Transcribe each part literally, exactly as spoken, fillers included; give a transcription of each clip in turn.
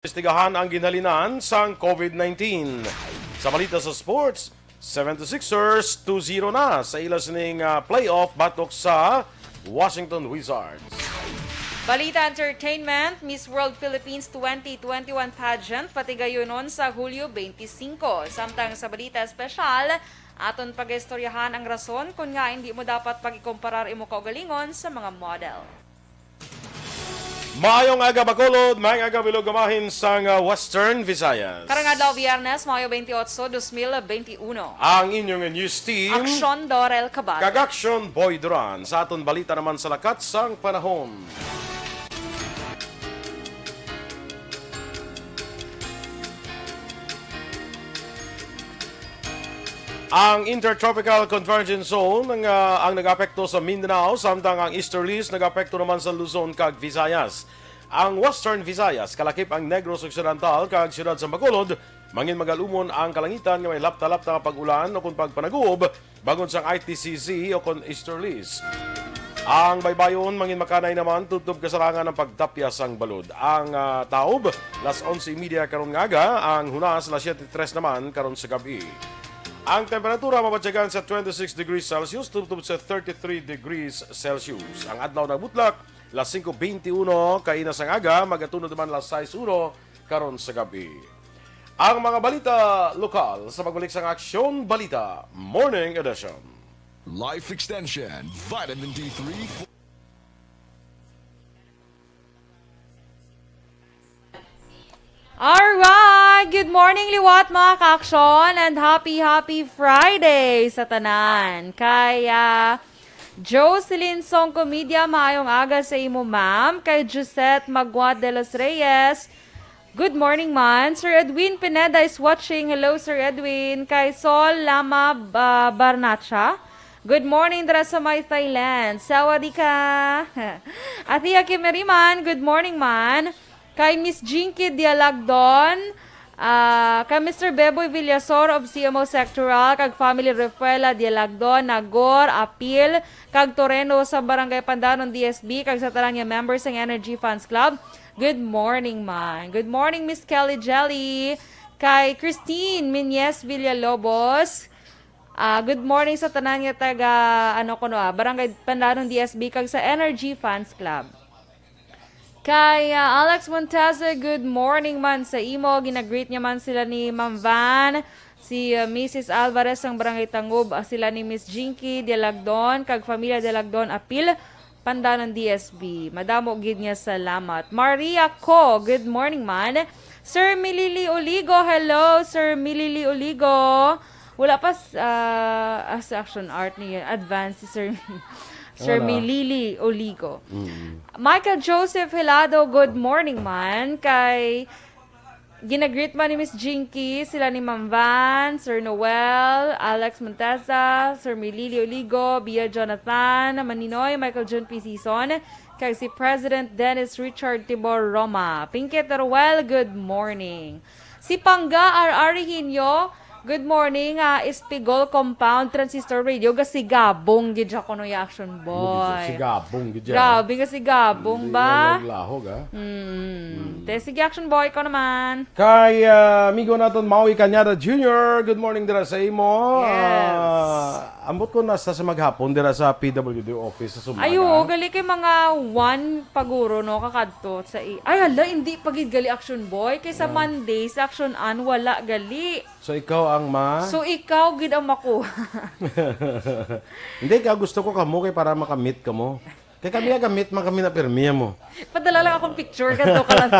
Imbestigahan ang ginhalinan sang COVID nineteen. Sa balita sa sports, seventy-sixers two zero na sa ila sining, ah, playoff batok sa Washington Wizards. Balita entertainment, Miss World Philippines twenty twenty-one pageant patigayunon sa Hulyo twenty-five. Samtang sa balita espesyal, aton pag-istoryahan ang rason kung nga hindi mo dapat pag-ikomparar imo kaugalingon sa mga model. Maayong aga, Bacolod. Maayong aga, Bilog, amahin sang, ah, Western Visayas. Karong adlaw, Biyernes, Mayo twenty-eight, twenty twenty-one. Ang inyong news team, Aksyon Dorel Cabal. Kag Aksyon Boy Duran. Sa aton balita naman sa lakat sang panahon. Ang Intertropical Convergence Zone nga ang nag-apekto sa Mindanao, samtang ang Easterlies nag-apekto naman sa Luzon kag Visayas. Ang Western Visayas, kalakip ang Negros Occidental kag siyudad sa Bacolod, mangin magalumon ang kalangitan nga may lapta-lapta nga pag-ulan o kon pagpanaguob, bangod sang I T C Z o kon Easterlies. Ang baybayon, mangin makanay naman tubtob kasarangan ang pagtapya sang balod. Ang, ah, taob, las onse y media karon nga aga, ang hunas, las siyete tres naman karon sa gab-i. Ang temperatura mabatyagan sa twenty-six degrees Celsius tubtob sa thirty-three degrees Celsius. Ang adlaw nagbutlak, las singko beintiuno kaina sang aga, magatunod naman las sais uno karon sa gab-i. Ang mga balita lokal sa pagbalik sang Aksyon Balita Morning Edition. Life Extension, Vitamin D three. Alright! Good morning, liwat, mga ka-aksyon, and happy, happy Friday sa tanan. Kay, ah, Jocelyn Songcomedia, maayong aga sa imo, ma'am. Kay Josette Magua de los Reyes, good morning, man. Sir Edwin Pineda is watching. Hello, Sir Edwin. Kay Sol Lama, ah, Barnacha, good morning dira sa may Thailand. Sawadee ka. Athea Kimeriman, good morning, man. Kay Miss Jinky Dialagdon, ah, kay Mister Beboy Villasor of C M O Sectoral, kag family Rafaela Dialagdon, Nagor, Apil, kag Toreno sa Barangay Pandanon D S B, kag sa tanan nga members sang Energy Fans Club. Good morning, man. Good morning, Miss Kelly Jelly. Kay Christine Minyes Villalobos, ah, good morning sa tanan nga taga, ano ko no, ah, Barangay Pandanon D S B, kag sa Energy Fans Club. Kay, ah, Alex Monteza, good morning man sa imo. Ginagreet niya man sila ni Ma'am Van, si, ah, Missus Alvarez sang Barangay Tangub, ah, sila ni Miss Jinky Dialagdon, kag Familia Dialagdon Apil, Pandanon D S B. Madamo gid nga salamat. Maria Co, good morning man. Sir Milili Oligo, hello, Sir Milili Oligo. Wala pa s-, ah, ah, sa Action Art niya. Advance si Sir, Sir Wala. Milili Oligo. Michael Joseph Hilado, good morning man. Kay ginagreet man ni Miss Jinky, sila ni Ma'am Van, Sir Noel, Alex Monteza, Sir Milili Oligo, Bia Jonathan, Maninoy, Michael Jun P. Season, kag si President Dennis Richard Tibor Roma. Pinky Teruel, good morning. Si Pangga R. Arihinyo, good morning, ah, Espigol Compound, Transistor Radio, gasigabong gid siya kuno ya Action Boy. Sigabong gid yan. Grabe, gasigabong ba? Lahog, ah. Mm. Te, sige, Action Boy, ikaw naman. Kay, ah, amigo naton, Maui Cañada Junior, good morning dira sa imo. Yes. Ah, ambot ko nasa sa maghapon dira sa P W D office sa Sumbaga. Ay, oo, gali kay mga one paguro, no, kakadto sa i-, ay, hala, hindi pa gid gali Action Boy. Kay sa Monday, sa Action An, wala gali. So, ikaw ang ma- So, ikaw gid ang makuha. Hindi, ka gusto ko kamo kay para makamit kamo. Kay kami, gamit man kami na pirmiya mo. Padala lang akong picture, ganito ka lang.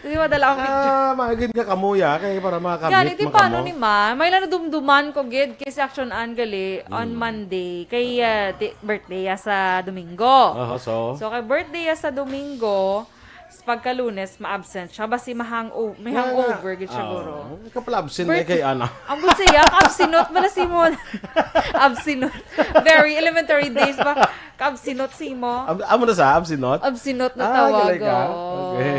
Sige, padala akong picture. Ah, magid nga kamo ya, kay para makamit Gani, di man paano kamo. Ni ma? May lang nadumduman ko gid kay si Action An gali on Mm. Monday. Kay, ah, di, birthday ya sa Domingo. Aha, so? So, kay birthday ya sa Domingo, s-, pagka Lunes, ma-absent siya. Basi mahang-, may Nga, hangover gid siya, ah, guro. Kapala-absent Birth- na kay Ana. Ang bunsaya, absinot ba na si mo? Absinot. Very elementary days ba? Kaabsinot si mo? Am- amo na sa absinot? Absinot na Ah, tawag. galing ka. Oo. Okay.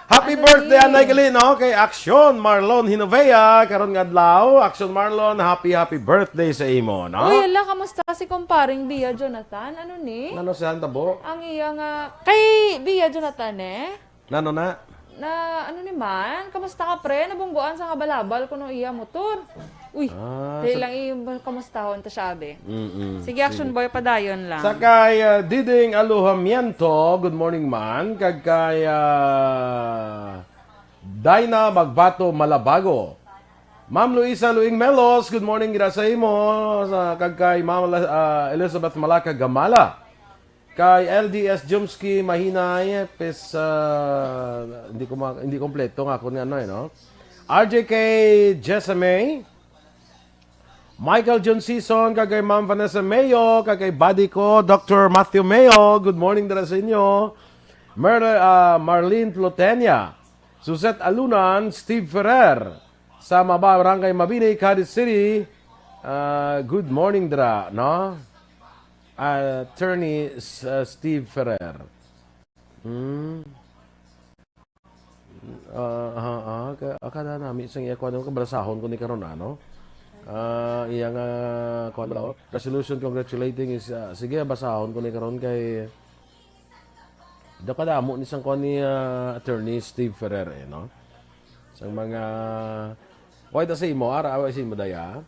Happy Ano birthday, ni? Anay Gali, no? Kay Action Marlon Hinovea, karon nga adlaw. Action Marlon, happy, happy birthday sa imo, no? Uy, ala, kamusta si kumparing Bia Jonathan? Ano ni? Ano siya ang tabo? Ang iya nga, kay Bia Jonathan eh? Nano na? Na, ano ni man? Kamusta ka, pre? Nabungguan sa kabalabal kuno iya motor. Uy, Ah, dali sa lang i-, kamustahon ta siya, abi. Mm-mm. Sige, Action Sige. Boy, padayon lang. Sa kay, ah, Diding Alojamiento, good morning, man. Kag kay, ah, Dina Magbato Malabago. Ma'am Luisa Luing Melos, good morning, gira sa imo. Sa, kag kay Ma'am La-, ah, Elizabeth Malaka Gamala. Kay L D S Jumski Mahinay, pes, ah, hindi ko ma-, hindi kompleto nga akon nga ano, eh, no? R J K Jessa May, Michael John Season, kag kay Ma'am Vanessa Mayo, kag kay buddy ko, Doctor Matthew Mayo. Good morning dira sa inyo. Mer-, ah, Marlene Plotenia, Suzette Alunan, Steve Ferrer, sa Maba-, Barangay Mabini, Cadiz City. Ah, good morning dira, no? Attorney S-, ah, Steve Ferrer. Hmm. Ah, ah, ah, ka-, ah, kada nami sang iya kuwan, kabrasahon ko ni karon, ano? Ah, iya nga, kuwan ba, oh? Resolution congratulating is, ah, sige, basahon ko ni karon kay daw kadamo ni sang kuwan ni, ah, Attorney Steve Ferrer, eh, no? Sang mga, wait, sa imo, ara, wait, sa imo, daya?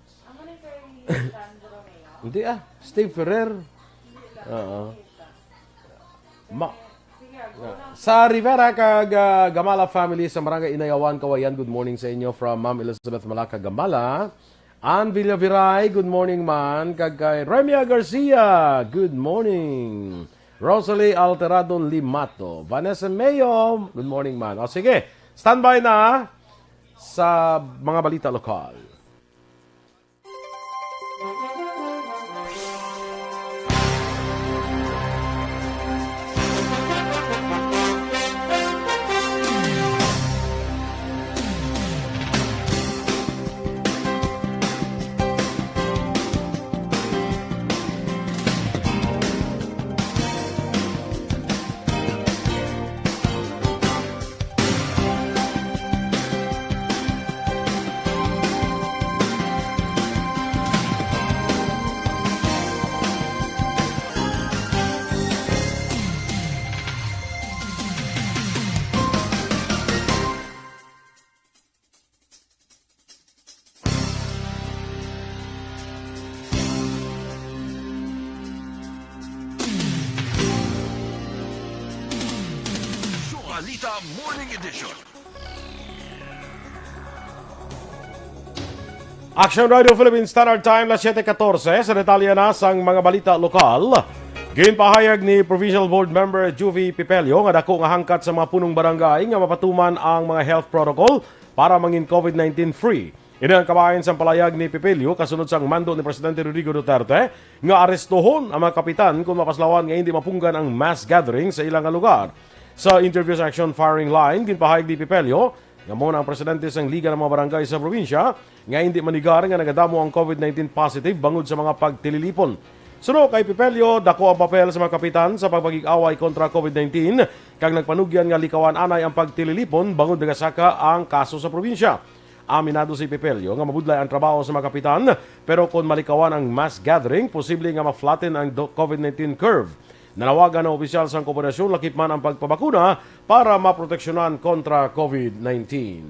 Hindi, ah, Steve Ferrer. Oo. Ma-, sa Rivera kag, ah, Gamala family sa Barangay Inayawan, Kawayan, good morning sa inyo from Ma'am Elizabeth Malaka Gamala. Ann Villaviray, good morning, man. Kag kay Remia Garcia, good morning. Rosalie Alterado Limato, Vanessa Mayo, good morning, man. O, sige, standby na sa mga balita lokal. Balita Morning Edition. Action Radio Philippines Standard Time, las siete catorce. Sa detalye na sang mga balita lokal, ginpahayag ni Provincial Board Member Juvie Pipelio nga dako nga hangkat sa mga punong barangay nga mapatuman ang mga health protocol para mangin COVID nineteen free. Ini ang kabahin sang palayag ni Pipelio kasunod sang mando ni Presidente Rodrigo Duterte nga arestohon ang mga kapitan kon mapaslawan nga hindi mapunggan ang mass gathering sa ila nga lugar. Sa interview sa Action Firing Line, ginpahayag ni Pipelio nga mao na ang presidente sang Liga ng mga Barangay sa probinsya nga hindi manigar nga nagadamo ang COVID nineteen positive bangod sa mga pagtililipon. Suno kay Pipelio, dako ang papel sa mga kapitan sa pagpakig-away kontra COVID nineteen, kag nagpanugyan nga likawan anay ang pagtililipon bangod nagasaka ang kaso sa probinsya. Aminado si Pipelio nga mabudlay ang trabaho sa mga kapitan, pero kon malikawan ang mass gathering, posible nga ma-flatten ang do-, COVID nineteen curve. Nanawagan ang opisyal sang kopoperasyon lakip man ang pagpabakuna para maproteksyonan kontra COVID nineteen.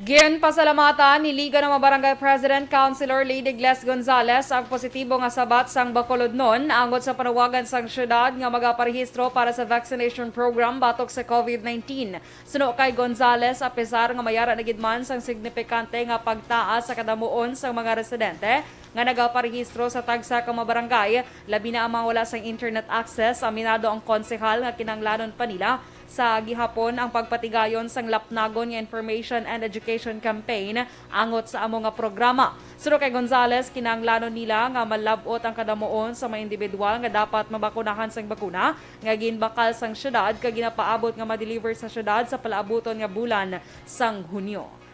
Ginpasalamatan ni Liga ng mga Barangay President Councilor Lady Gles Gonzales ang positibo nga sabat sang Bacolodnon angot sa panawagan sang syudad nga magaparehistro para sa vaccination program batok sa COVID nineteen. Suno kay Gonzales, apisar nga mayara na gid man sang signifikante nga pagtaas sa kadamuon sang mga residente nga nagaparehistro sa tagsa ka mga barangay, labi na ang mga wala sang internet access, aminado ang konsehal nga kinahanglanon pa nila sa gihapon ang pagpatigayon sang lapnagon nga information and education campaign angot sa amo nga programa. Suno kay Gonzales, kinahanglanon nila nga malab-ot ang kadamuon sa mga individual nga dapat mabakunahan sang bakuna nga ginbakal sang syudad kag ginapaabot nga ma-deliver sa syudad sa palaabuton nga bulan sang Hunyo.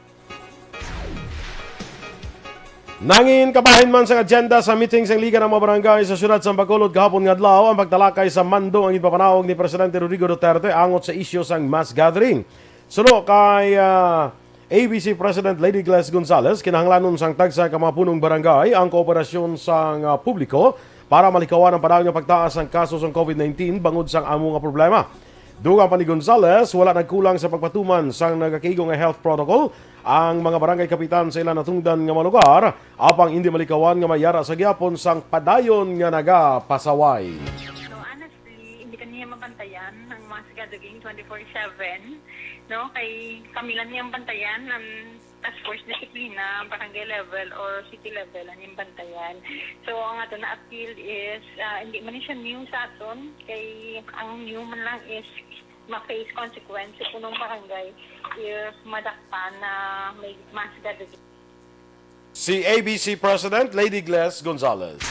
Nangin kabahin man sang agenda sa meeting sang Liga ng mga Barangay sa siyudad sang Bacolod kahapon nga adlaw ang pagtalakay sa mando ang ginpapanawag ni Presidente Rodrigo Duterte angot sa isyu sang mass gathering. Suno kay, ah, A B C President Lady Gles Gonzales, kinahanglanon sang tagsa ka mga punong barangay ang kooperasyon sang, ah, publiko para malikawan ang padayon nga pagtaas sang kaso sang COVID nineteen bangod sang amo nga problema. Dugang pa ni Gonzales, wala nagkulang sa pagpatuman sang nagakaigo nga health protocol ang mga barangay kapitan sa ila natungdan nga mga lugar, apang indi malikawan nga may yara sa gihapon sang padayon nga nagapasaway. So, honestly, hindi ka niya mabantayan ang mga sigadugang twenty-four seven, no? Kay kami lang niyang bantayan, ang task force disiplina, barangay level or city level ang iyang bantayan. So, ang ato na appeal is, ah, hindi man siya new sa aton, kay ang new man lang is ma-face consequence sa punong barangay if madakpan na may mass gathering. Si A B C President Lady Gles Gonzales.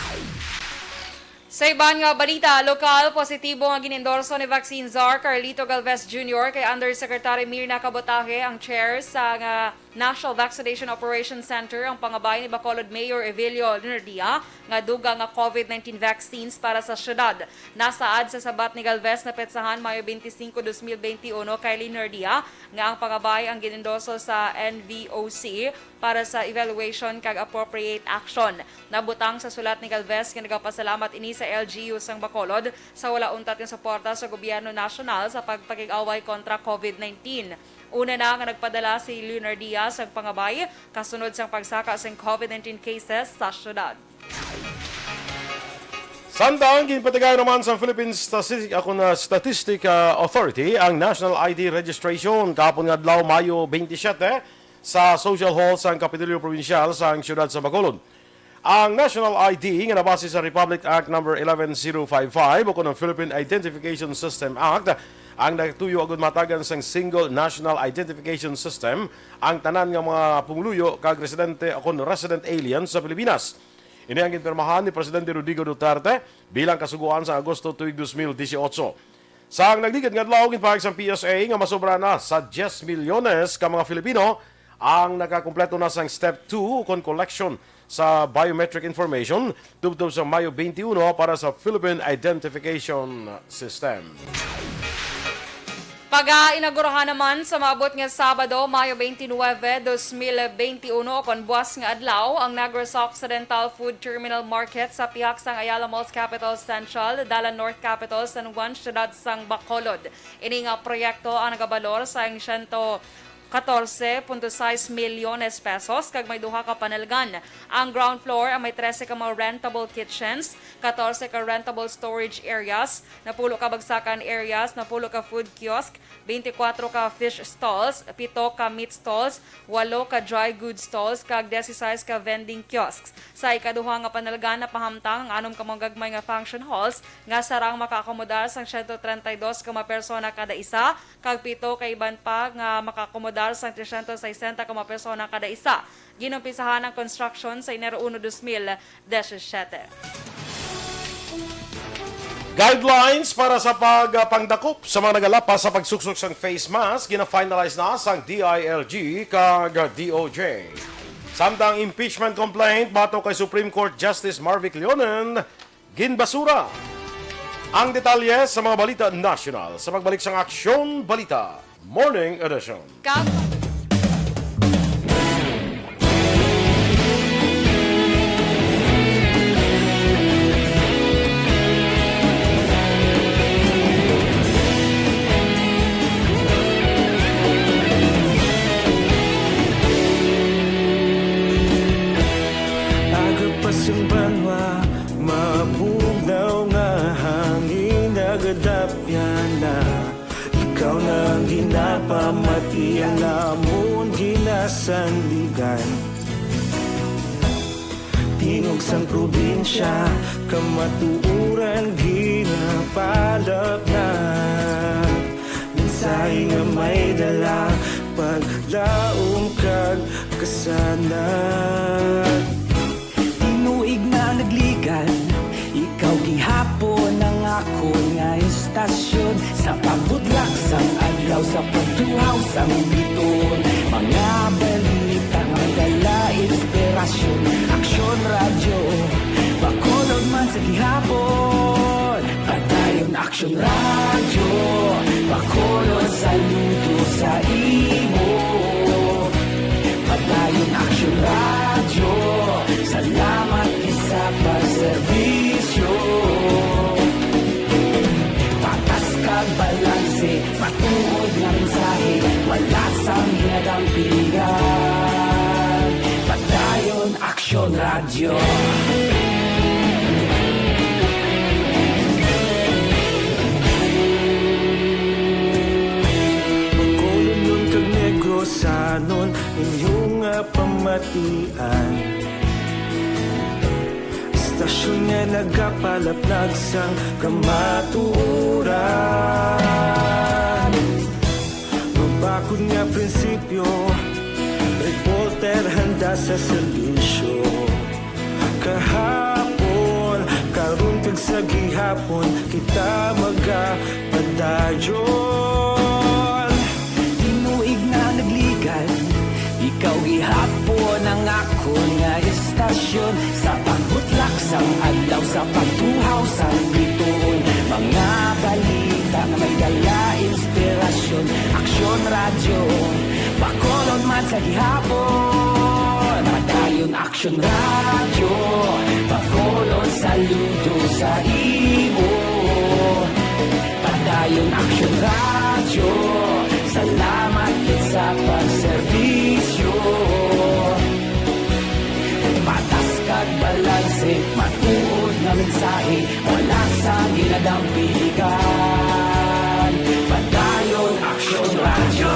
Sa iban nga balita, lokal, positibo nga gin-endorso ni vaccine czar Carlito Galvez Junior kay Undersecretary Mirna Cabotaje ang chair sa nga National Vaccination Operation Center ang pangabay ni Bacolod Mayor Evelio Lunardia nga dugang nga COVID nineteen vaccines para sa syudad. Nasaad sa sabat ni Galvez na petsahan Mayo twenty-five, dos mil twenty-one kay Lunardia nga ang pangabay ang gin-endorso sa N V O C para sa evaluation kag appropriate action. Nabutang sa sulat ni Galvez nga nagapasalamat ini sa L G U sang Bacolod sa wala untat nga suporta sa gobyerno nasyonal sa pagpakig-away kontra COVID nineteen. Una na nga nagpadala si Leonardia sang pangabay kasunod sang pagsaka sing COVID nineteen cases sa syudad. Samtang ginpatigayon naman sang Philippine Statistic, ako na Statistic, ah, Authority ang National I D registration kahapon nga adlaw, Mayo twenty-seven, sa Social Hall sang Kapitolyo Probinsyal sang siyudad sa Bacolod. Ang National I D nga nabase sa Republic Act Number eleven zero five five o kon ang Philippine Identification System Act ang nagtuyo agud matagan sang Single National Identification System ang tanan nga mga pumuluyo kag residente o kon resident alien sa Pilipinas. Ini ang ginpirmahan ni Presidente Rodrigo Duterte bilang kasugoan sa Agosto tuig dos mil dieciocho. Sang nagligad nga adlaw, ginpahayag sang P S A nga masobra na sa diyes milyones ka mga Filipino ang nakakumpleto na sang Step two kon collection sa biometric information tubtob sa Mayo twenty-one para sa Philippine Identification System. Pagainagurahan naman sa maabot nga Sabado, Mayo twenty-nine, dos mil twenty-uno, kon buas nga adlaw, ang Negros Occidental Food Terminal Market sa pihak sang Ayala Malls Capitol Central, Dalan North Capitol, San Juan, siyudad sang Bacolod. Ini nga proyekto ang nagabalor sa siyento katorse punto sais milyones pesos kag may duha ka panalgan. Ang ground floor ang may trese ka mga rentable kitchens, katorse ka rentable storage areas, napulo ka bagsakan areas, napulo ka food kiosk, bente kuwatro ka fish stalls, pito ka meat stalls, walo ka dry goods stalls, kag disisais ka vending kiosks. Sa ikaduha nga panalgan, napahamtang ang anom ka mga gagmay nga function halls nga sarang makaakomodar sang siyento treinta y dos ka mga persona kada isa, kag pito ka iban pa nga makaakomodar sang trescientos sesenta ka mga persona kada isa. Ginumpisahan ang construction sa Enero uno, dos mil disisyete. Guidelines para sa pagpangdakop sa mga nagalapas sa pagsuksok sang face mask gina-finalize na sang D I L G kag D O J. Samtang impeachment complaint batok kay Supreme Court Justice Marvic Leonen, ginbasura. Ang detalye sa mga balita nasyonal sa pagbalik sang Aksyon Balita Morning Edition. Kag Aga pa sang banwa, mabugnaw nga hangin nagadapyan na. Ikaw na ang ginapamati, ang amon ginasandigan. Tingog sang probinsya, kamatuoran ginapalapnat. Mensahe nga may dala, paglaom kag kasanag. Tinuig na nagligad, ikaw gihapon ang akon nga istasyon. Sa pagbutlak sang adlaw, sa pagtuhaw sang biton, mga balita nga dala inspirasyon. Aksyon Radyo, Bacolod man sa gihapon. Padayon Aksyon Radyo, Bacolod, saludo sa imo. Padayon Aksyon Radyo, salamat gid sa pagserbisyo. Patas kag balanse, Pilihan, Padayon Aksyon Radyo. Bacolodnon kag Negrosanon, inyo nga pamatian. Istasyon nga nagapalaplag sang kamatuoran. Mabakod nga prinsipyo, reporter handa sa serbisyo. Kahapon, karon kag sa gihapon, kita magapadayon. Tinuig na nagligad, ikaw gihapon ang akon nga istasyon. Sa pagbutlak sang adlaw, sa pagtuhaw sang bituon, mga balita nga may dala inspirasyon. Aksyon Radyo, Bacolod man sa gihapon. Padayon Aksyon Radyo, Bacolod, saludo sa imo. Padayon Aksyon Radyo, salamat gid sa pagserbisyo. Patas kag balanse, matuod nga mensahe, wala sa ginadampigan. Padayon Aksyon Radyo.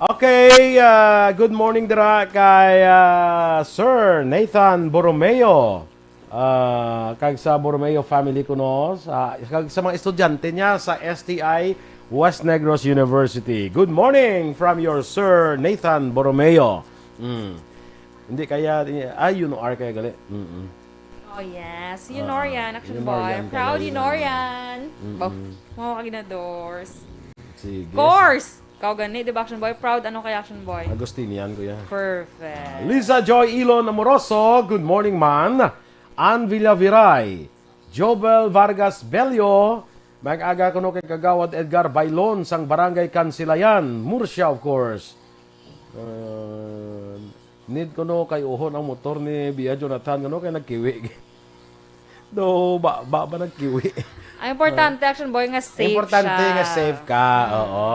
Okay, ah, good morning dira kay, ah, Sir Nathan Borromeo. Ah, kag sa Borromeo family kuno, sa, kag sa mga estudyante niya sa S T I West Negros University. Good morning from your Sir Nathan Borromeo. Mm. Hindi kaya, ay, you know, R kaya gali. Mm-mm. Oh, yes. Ah, Yunorian, Action Boy. Yunorian ka Proud na yun. Yunorian. Mm-mm. Bah, mga kaginadors. Sige. Course! Kau gani, di ba, Action Boy? Proud, ano kaya, Action Boy? Agustinian, kuya. Perfect. Lisa Joy Ilon Amoroso, good morning, man. Ann Villaviray, Jobel Vargas Bello, mag-aga kuno kay Kagawad Edgar Bailon sang Barangay Kansilayan, Murcia, of course. Uh, need kuno kay uhon ang motor ni Bia Jonathan, kuno kay nagkiwi. Do, ba, ba, ba nagkiwi? Ang importante, Action Boy, nga safe Importante siya. nga safe ka, oo.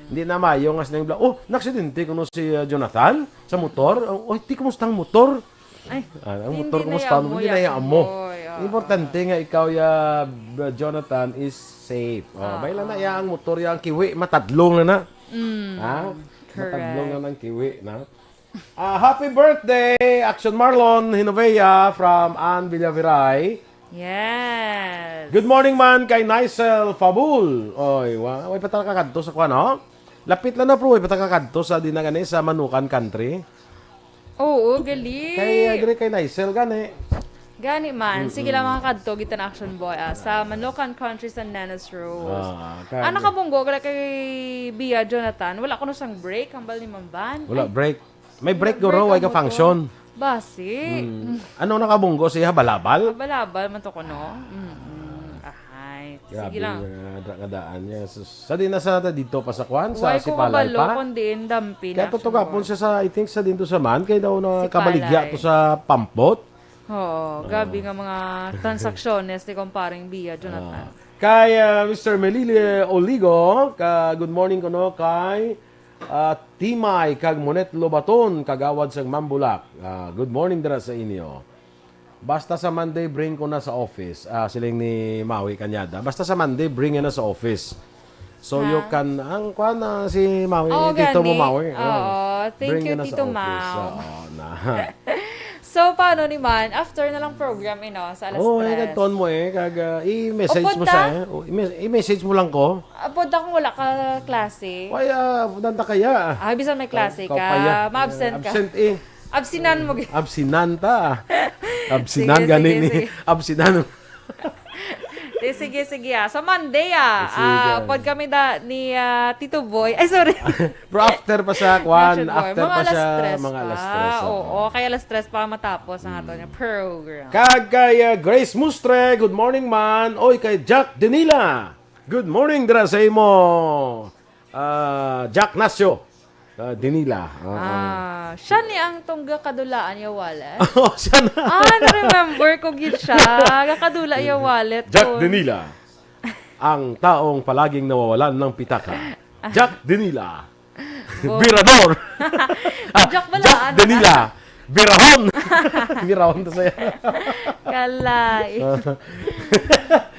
Hindi na mayo nga sining bla-, "Oh, naksidente kuno si, uh, Jonathan sa motor? Oh, oh, ti, kumusta ang motor?" Ay, Ah, ang hindi motor, na kumusta? yamo, Hindi na Action yamo. Boy, oo. Importante nga ikaw, ya, Bra Jonathan, is safe. Oh, Ah, may lang na ah. ya ang motor, ya ang kiwi, matadlong na na. Mm, Ha? correct. Matadlong na ng kiwi, na. Ah, happy birthday, Action Marlon Hinovea from Ann Villaviray. Yes. Good morning man kay Nicel Fabul. Oy, wa, way pa ta nakakadto sa kwan, no? Lapit lang na, pero way pa ta nakakadto sa di na gani sa Manukan Country. Oo, gali. Kay, ah, diri kay Nicel, gani. Gani man. Sige lang, Mm-mm. makakadto, gitan Action Boy, ah, sa Manukan Country sa Nenes Rose. Ah, kag- Ano ka bunggo, gali kay Bia Jonathan? Wala kuno sang break, hambal ni Mamban. Wala Ay, break. May break, wala guro, break way ang ka motor. function. Basi. Mm. Ano nakabunggo siya? Balabal? Balabal man to kuno. Mm-mm. Ahay. Sige Grabe lang. nga dra-, nga daan niya. Sus, sa di na sa dito pa sa kwan, sa Way ko Sipalay kabalo pa. kung diin dampi na Kaya action tutugapon boy. siya sa, I think, sa dito sa man, kaya daw na Sipalay. kabaligya to sa pampot. Oo, Ah. grabe nga mga transaksyones ni Kumparing Bia, Jonathan. Ah. Kay, ah, Mister Melili Oligo, ka, good morning kuno kay, ah, Timay kag Monet Lobaton, kagawad sang Mambulak. Ah, good morning dira sa inyo. Basta sa Monday, bring ko na sa office. Ah, siling ni Maui Cañada. Basta sa Monday, bring na sa office. So, Ha? you can, ang kwan na si Maui, Oo, Tito mo gani. Maui. Oo. Oo. Thank Bring you, na sa Tito office. Mau. Oo, na. So, paano ni man? After na lang program, eh, no? Sa alas Oo, eh, tres. Kanton mo eh. Kag, ah, i-message Upod mo ta? sa, eh. O, i-mes-, i-message mo lang ko. Upod ta kung wala ka klase. Why, ah, nanda kaya? Ah, bisan may klase Ikaw ka, pa yan. ma-absent ka. Absent eh. Absinan mo, gi- Absinan ta. Absinan Sige, gani sige, ni. sige. Absinan. Di, sige, sige, ah. Sa Monday, ah. Sige. Ah, pod kami da, ni, ah, Tito Boy. Ay, sorry. Bro, after pa sa kwan, Action Boy. after Mga pa alas sa tres mga pa. alas tres, Oo, oo. kaya alas tres pa matapos ang ato nga program. Kag kay, ah, Grace Mustre, good morning, man. Oy, kay Jack Denila, good morning dira sa imo. Ah, Jack Nasio. Ah, Dinila. Ah, ah. Ah, siya ni ang tungga kadulaan ya wallet. Oh, siya na. Ah, na-remember ko gid siya. Gakadula ya wallet Jack ko. Dinila, ang taong palaging nawawalan ng pitaka. Jack Dinila. Bo- Birador. Ah, Jack bala, Jack ano Dinila. Na? Birahon. Birahon to saya. Kalay.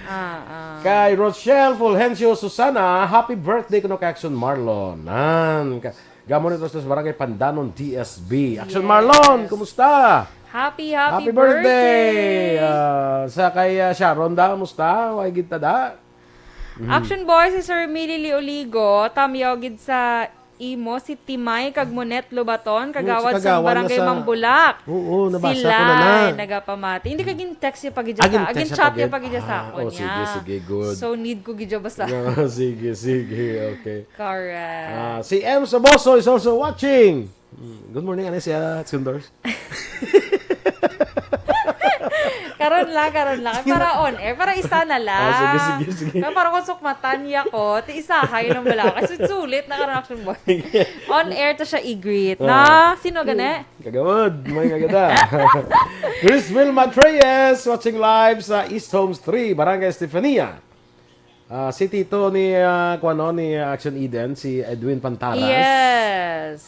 Ah, ah. Kay Rochelle Fulgencio Susana, happy birthday kuno kay Action Marlon. Nan, ka- Gamo nito sa Barangay Pandanon, D S B. Action Yes. Marlon, kumusta? Happy, happy Happy birthday. Birthday. Ah, sa kay, ah, Sharon da, kumusta? Way gid ta da? Mhm. Action Boy, si Sir Millie Leoligo, tamyaw gid sa imo, si Timay kag Monet Lobaton, Mm, si kagawad sa Kagawad na Barangay sa Mambulak. Oo, nabasa ko na na. Sila'y nagapamati. Hindi ka gin-text ya pa gid Ah, sa, gin-text gin-chat ya ya pa pa gid. Gid sa Ah, akon oh, sige, niya. Sige, good. So, need ko gid ya basa. Ah, sige, sige, okay. Correct. Ah, si M Saboso is also watching. Mm, good morning, ano siya, Sundors? Karon lang, karon lang. Para on air, para isa na lang. Ah, sige, sige, sige. Para, para kung sukmatan niya ko, ti isahay lang bala. Kasi sulit na karon, Action Boy. On air to siya i-greet, Ah. na? Sino gani? Kagawad, may kagada. Chris Wilma Treyes, watching live sa East Homes three, Barangay Estefania. Ah, si Tito ni, ah, kuwan, no, ni Action Eden, si Edwin Pantaras. Yes.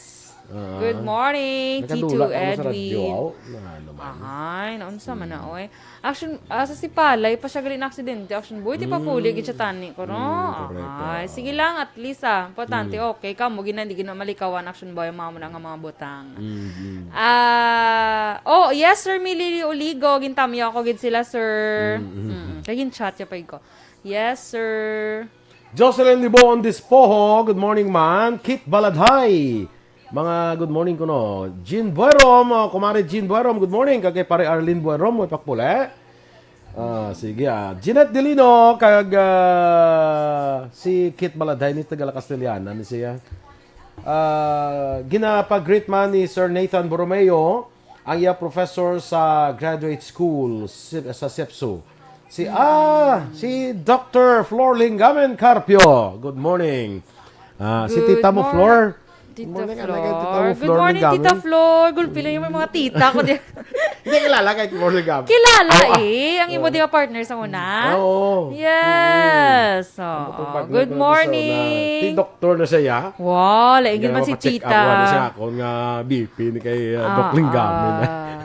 Ah. Good morning, Tito Edwin. Nakadula ka mo sa radyo, aw? Na, ano man. Ahay, naunsa man na, Mm. oy. Action, ah, sa Sipalay pa siya gali na aksidente, Action Boy, ti Mm. papuli gid siya tani ko, no? Mm, correct, Ahay, oo. Sige lang, at least, ah, importante, Mm. okay, kamo, gina-, di gina malikawan, Action Boy, mamo na nga mga butang. Mm, mm. Ah, oh, yes, Sir Milili Uligo, gintamyo ako gid sila, sir. Mm, mm. Mm, kay gin-chat ya pa gid ko. Yes, sir. Jocelyn Libon Dispoho, good morning, man. Kit Baladhay. Mga good morning kuno. Jean Buerom, oh, kumare Jean Buerom, good morning. Kag kay pare Arlene Buerom, mo ipakpule. Ah, sige, ah. Jeanette Delino, kag, ah, si Kit Baladhay ni taga La Castellana, ni siya. Ah, ginapag-greet man ni Sir Nathan Borromeo, ang iya professor sa graduate school, si-, sa sepso. Si, ah, si Doctor Flor Lingamen Carpio. Good morning. Ah, si Good Tita mo, mor-, Flor. Tita Good morning, Flor. Ano kay Tita mo, Good Flor morning, Lingamen? Tita Flor. Gulpi lang yung mga tita ko di. Hindi, kilala kay Flor Lingamen. Kilala Oo, ah. eh. Ang imo Oo. di nga partner sa una. Oo. Yes. Ang Oo. butong partner Good ko na sa una. morning. Ti doktor na siya, ya? Wow, lain Hindi gid man na si mapacheck up, tita. ano siya, ako nga B P ni kay, uh, Ah, Doc Lingamen. ah.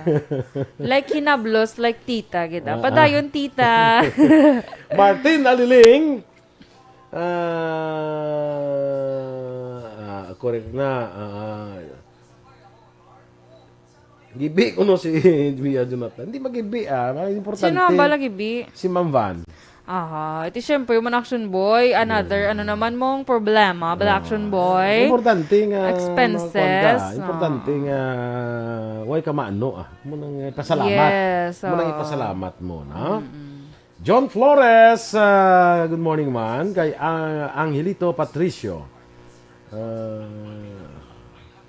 Like hinablos, like tita, gid, ah. Ah, ah. Padayon, tita. Martin Aliling. Ah, ah, correct na. Ah, gibi ko no si Julia Jonathan. Hindi magibi, ah. Ang importante, Sino ang bala gibi? si Ma'am Van. Aha, iti syempre, human Action Boy, another, Mm. ano naman mong problema, bala Ah, Action Boy. importante nga Expenses, makakuan ka. Importante ah. nga way ka maano, ah. Mo nang, eh, pasalamat. Yes, Mo nang oo. ipasalamat mo, no? Mm-mm. John Flores, ah, good morning, man. Kay, ah, Angelito Patricio. Ah,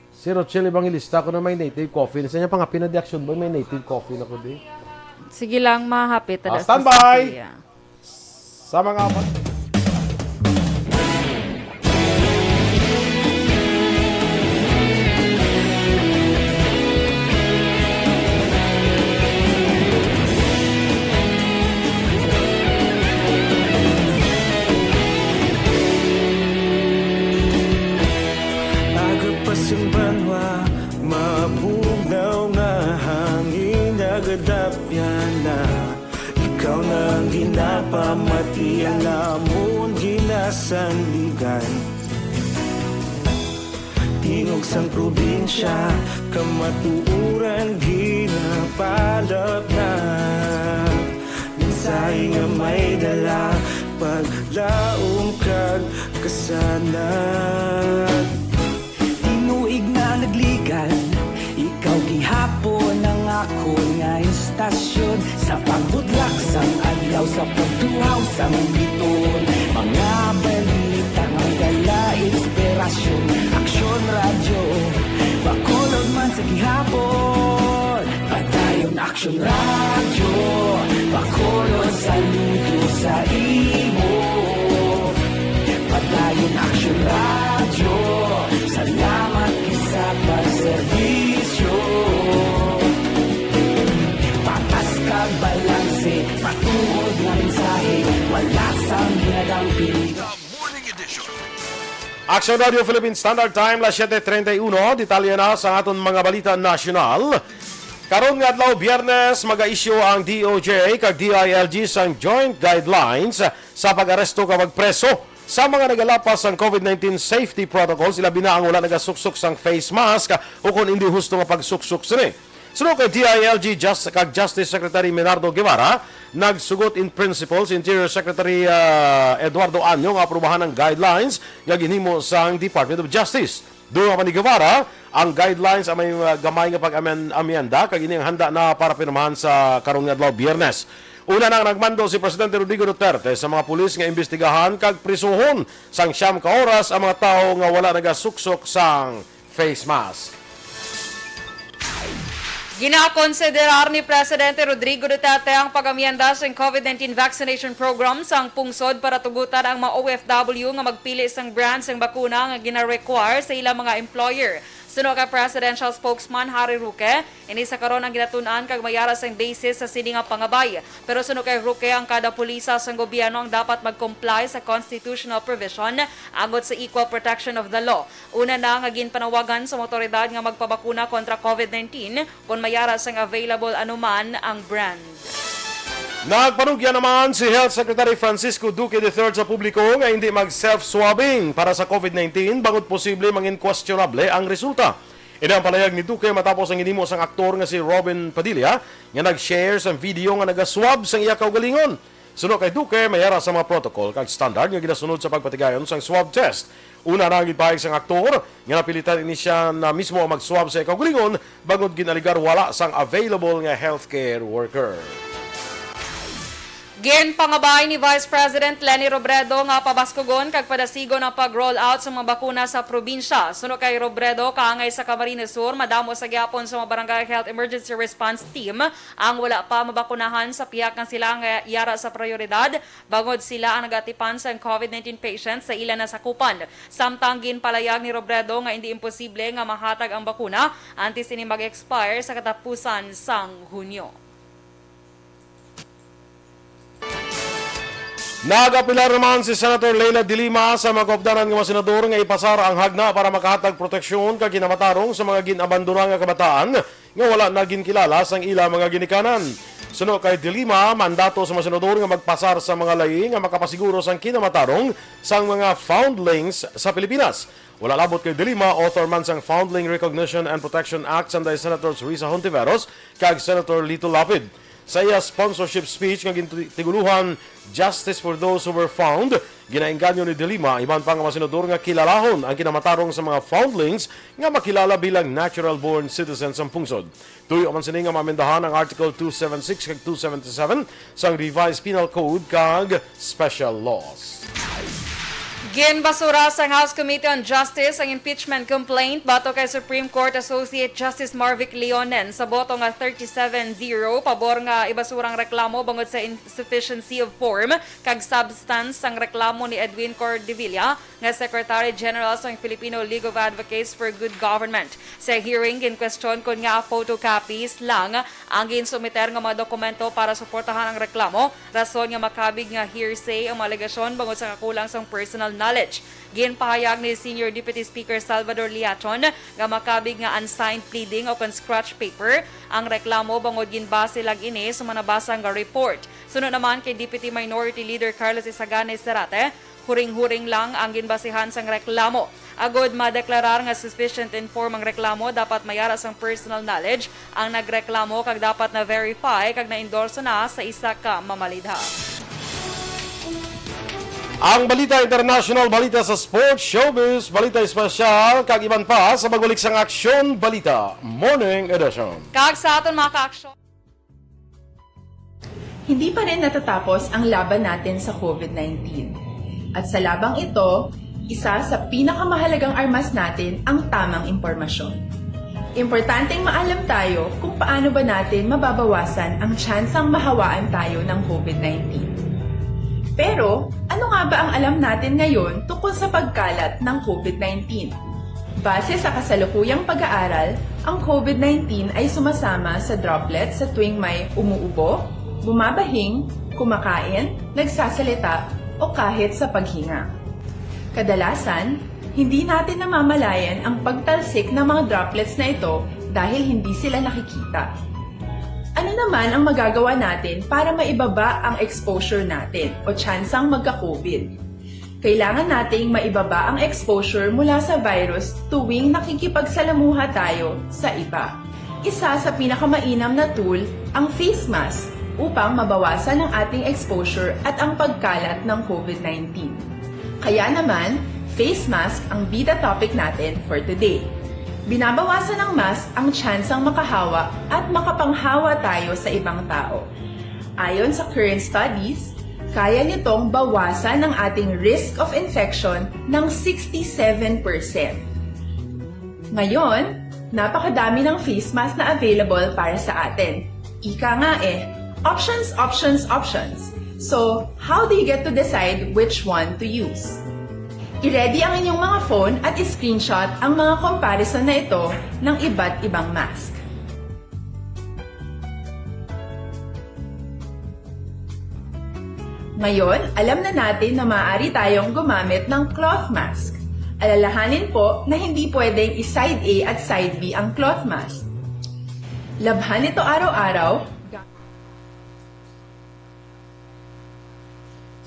si Rochelle Evangelista, ako na may native coffee. Sa niya pangapin na di Action Boy, may native coffee na ko di. Sige lang, mahapit. Ah, Ada sa standby! Sofia. Sa mga Aga pa sing banwa, mabugnaw nga hangin, nagadapyan na. Ikaw na ang ginapamati, ang amon ginasandigan. Tingog sang probinsya, kamatuoran ginapalapnag. Mensahe nga may dala, paglaom kag kasanag. Tinuig na nagligan, ikaw gihapon ang akon nga istasyon. Sa pagbudlak sang adlaw, sa pagtuhaw sang biton, mga balita nga dala inspirasyon. Aksyon Radyo, Bacolod man sa gihapon. Padayon Aksyon Radyo, Bacolod, saludo sa imo. Padayon Aksyon Radyo, salamat Balanse, patuod nga mensahe, wala sang hinadang pili. Action Radio Philippine Standard Time, las siete treinta y uno. Detalye na sa aton mga balita nasyonal. Karon nga adlaw, Biyernes, mag-issue ang D O J kag D I L G sang joint guidelines sa pag-aresto kag pagpreso sa mga nagalapas sang COVID nineteen safety protocols, ilabi na ang wala nagasuksok sang face mask o kon indi husto nga pagsuksok sini. Suno kay D I L G Just-, kag Justice Secretary Menardo Guevara, nagsugot in principle si Interior Secretary, ah, Eduardo Año nga aprubahan ang guidelines nga ginhimo sang Department of Justice. Dugang pa ni Guevara, ang guidelines ang may, ah, gamay nga pag-amyenda kag ini ang handa na para pirmahan sa karon nga adlaw, Biyernes. Una na, nagmando si Presidente Rodrigo Duterte sa mga pulis nga imbestigahan kag prisuhon sang siyam ka oras ang mga tawo nga wala nagasuksok sang face mask. Ginakonsiderar ni Presidente Rodrigo Duterte ang pag-amyenda sa COVID nineteen vaccination program sang pungsod para tugutan ang mga O F W nga magpili sang brand sang bakuna nga gina-require sa ilang mga employer. Suno kay Presidential Spokesman Harry Roque, ini sa karon ang ginatun-an kag may ara sang basis sa sini nga pangabay. Pero suno kay Roque, ang kada pulisa sang gobyerno ang dapat mag-comply sa constitutional provision agod sa equal protection of the law. Una na nga ginpanawagan sa mga awtoridad nga magpabakuna kontra COVID nineteen kon may ara sang available anuman ang brand. Nagpanugya naman si Health Secretary Francisco Duque the third sa publiko nga hindi mag-self-swabbing para sa COVID nineteen bangod posible mangin questionable ang resulta. Ini ang palayag ni Duque matapos ang ginhimo sang aktor nga si Robin Padilla nga nag-share sang video nga nagaswab sang iya kaugalingon. Suno kay Duque, may ara sa mga protocol kag standard nga ginasunod sa pagpatigayon sang swab test. Una na ang gipahayag sang aktor nga napilitan ini siya na mismo ang mag-swab sa iya kaugalingon bangod ginaligar wala sang available nga healthcare worker. Ginpangabay ni Vice President Leni Robredo nga pabaskugon kag padasigon ang pag-roll out sa mga bakuna sa probinsya. Suno kay Robredo, kaangay sa Camarines Sur, madamo sa gihapon sa mga Barangay Health Emergency Response Team ang wala pa mabakunahan sa pihak nga sila ang yara sa prioridad bangod sila ang nagatipan sang COVID nineteen patients sa ila nasakupan. Samtang ginpalayag ni Robredo nga indi imposible nga mahatag ang bakuna antes ini mag-expire sa katapusan sang Hunyo. Nag-apilar naman si Senator Leila de Lima sa mga kaupdanan nga mga senador nga ipasar ang hagna para makahatag proteksyon kag kinamatarong sa mga gin-abandona nga kabataan nga wala na ginkilala sang ila mga ginikanan. Suno kay De Lima, mandato sa mga senador nga magpasar sa mga layi nga makapasiguro sang kinamatarong sang mga foundlings sa Pilipinas. Wala labot kay De Lima, author man sang Foundling Recognition and Protection Act sanday Senators Risa Hontiveros kag Senator Lito Lapid. Sa iya sponsorship speech nga gintiguluhan Justice for Those Who Were Found, ginaengganyo ni De Lima iban pa nga mga senador nga kilalahon ang kinamatarong sa mga foundlings nga makilala bilang natural-born citizens sang pungsod. Tuyo man sini nga maamendahan ang Article two seven six kag two seven seven sang Revised Penal Code kag Special Laws. Ginbasura sang House Committee on Justice ang impeachment complaint batok kay Supreme Court Associate Justice Marvic Leonen sa boto nga thirty-seven zero pabor nga ibasura ang reklamo bangod sa insufficiency of form kag substance sang reklamo ni Edwin Cordevilla nga Secretary General sang Filipino League of Advocates for Good Government. Sa hearing, ginkwestiyon kon ngaa photocopies lang ang ginsumiter nga mga dokumento para suportahan ang reklamo, rason nga makabig nga hearsay ang mga alegasyon bangod sa kakulang sang personal knowledge. Ginpahayag ni Senior Deputy Speaker Salvador Liachon nga makabig nga unsigned pleading o kon scratch paper ang reklamo bangod ginbase lang ini sa mga nabasa nga report. Suno naman kay Deputy Minority Leader Carlos Isagane Serate, huring-huring lang ang ginbasihan sang reklamo. Agod madeklarar nga sufficient in form ang reklamo, dapat may ara sang personal knowledge ang nagreklamo kag dapat na-verify kag na-endorso na sa isa ka mamalidha. Ang balita international, balita sa sports, showbiz, balita espesyal, kag iban pa sa pagbalik sang Aksyon Balita Morning Edition. Kag sa aton mga ka-aksyon. Hindi pa rin natatapos ang laban natin sa COVID nineteen. At sa labang ito, isa sa pinakamahalagang armas natin ang tamang impormasyon. Importanteng maalam tayo kung paano ba natin mababawasan ang tsansang mahawaan tayo ng COVID nineteen. Pero, ano nga ba ang alam natin ngayon tungkol sa pagkalat ng COVID nineteen? Base sa kasalukuyang pag-aaral, ang COVID nineteen ay sumasama sa droplets sa tuwing may umuubo, Bumabahing, kumakain, nagsasalita, o kahit sa paghinga. Kadalasan, hindi natin namamalayan ang pagtalsik ng mga droplets na ito dahil hindi sila nakikita. Ano naman ang magagawa natin para maibaba ang exposure natin o tsansang magka-COVID? Kailangan nating maibaba ang exposure mula sa virus tuwing nakikipagsalamuha tayo sa iba. Isa sa pinakamainam na tool ang face mask upang mabawasan ang ating exposure at ang pagkalat ng COVID nineteen. Kaya naman, face mask ang bida topic natin for today. Binabawasan ng mask ang tsansang makahawa at makapanghawa tayo sa ibang tao. Ayon sa current studies, kaya nitong bawasan ang ating risk of infection ng sixty-seven percent. Ngayon, napakadami ng face mask na available para sa atin. Ika nga eh, options, options, options. So, how do you get to decide which one to use? I-ready ang inyong mga phone at i-screenshot ang mga comparison na ito ng iba't ibang mask. Ngayon, alam na natin na maaari tayong gumamit ng cloth mask. Alalahanin po na hindi pwedeng i-side A at side B ang cloth mask. Labhan ito araw-araw.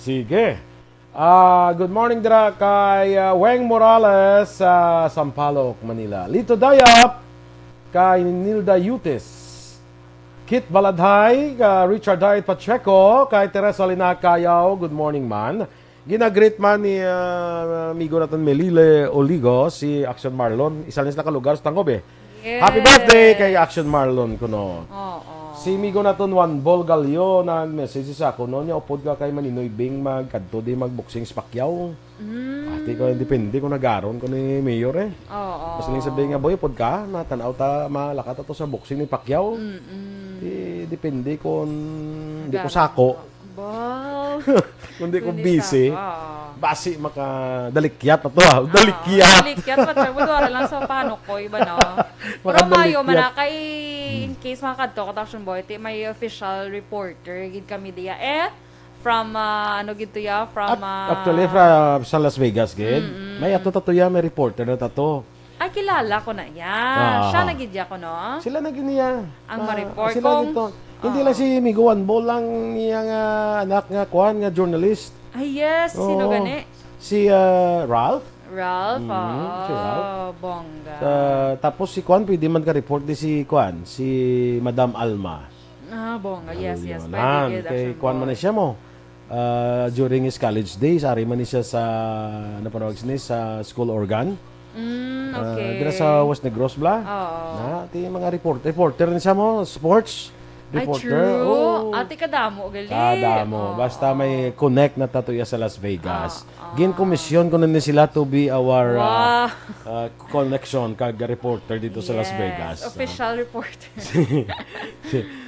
Sige. Ah, good morning dira kay ah, Weng Morales sa Sampaloc, Manila. Lito Dayap kay Nilda Yutis. Kit Baladhay, ka Richard Hyde Pacheco, kay Teresa Linacayaw. Good morning man. Ginagreet man ni ah, amigo naton Melile Oligo si Action Marlon. Isa lang sila ka lugar sa Tangob eh. Happy birthday kay Action Marlon kuno. Oo. Si amigo naton Juan Bol Gallo nag-message sa ako no niya upod ka kay Maninoy Bing magkadto di magboxing sa Pacquiao. Mm. Ati ko depende kung nagaron ko ni Mayor eh. Oo. Mas lang sabi nga boy upod ka natan-aw ta malakat ato sa boxing ni Pacquiao. Mm-mm. Eh, depende kung di ko Nagaron. sako. Bal. Kung di ko Kundi busy. sa- oo. Basi makadalikyat ato ah. Dalikyat. Dalikyat pa tayo. Wala lang sa panukoy ba no? Pero Makadalikyat. mayo man na kay in case makakadto ka Action Boy, ti may official reporter gid kami diya eh from ah, ano gid to ya from At, ah, actually, fra, sa Las Vegas, gid, Mm-mm. may ato tato ya, may reporter na tato. Ay, kilala ko na ya. Ah. Siya na gid ya ko no? Sila na gid niya. Ang Ah, ma-report sila kung- gid to. Hindi Ah. lang si Migo Juan Bol lang niya nga anak nga kuan nga journalist. Ay yes, sino Oo. gani? Si ah, Ralph. Ralph, Mm, oo. Si Ralph. Bongga. Ah, tapos si kuan pwede man ka-report di si kuan, si Madam Alma. Ah, bongga. Yes, yes. Ayun, Pwede ah, gid, kay Action kuan man Boy. ni siya mo. Ah, during his college days, ari man ni siya sa, ano panawag sini, sa school organ. Mm, Ah, okay. dira sa West Negros bla. Oo. Na, ti mga report, reporter ni siya mo, sports Ay, reporter. true. Oo. Ate kadamo, gali. Kadamo. Oo. Basta may connect na tato iya sa Las Vegas. Ah, ah. Ginkomisyon ko na ni sila to be our ah, Wow. ah, connection kag reporter dito sa Las Yes, Vegas. Official reporter.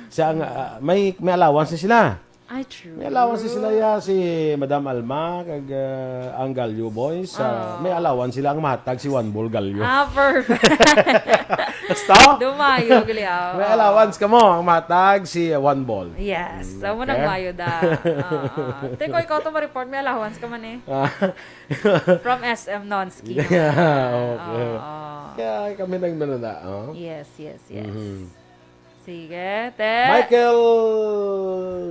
Siya ang, ah, may, may allowance na sila. Ay, true. May allowance na sila ya, si Madam Alma kag ah, ang Gallo Boys. Ah, Ah. May allowance sila ang matag si Juan Bol Gallo. Ah, perfect. Basta? Dumayo, gali, ah. May allowance ka mo ang matag si Juan Bol. Yes. Mm, Amo okay. nang mayo da. Ah, ah. Teko, ikaw to ma-report, may allowance ka man eh. Ah, From S M Nonski. Yeah, okay. Oo. Kaya kami nang manana, oh. Yes, yes, yes. Mhm. Sige, te. Michael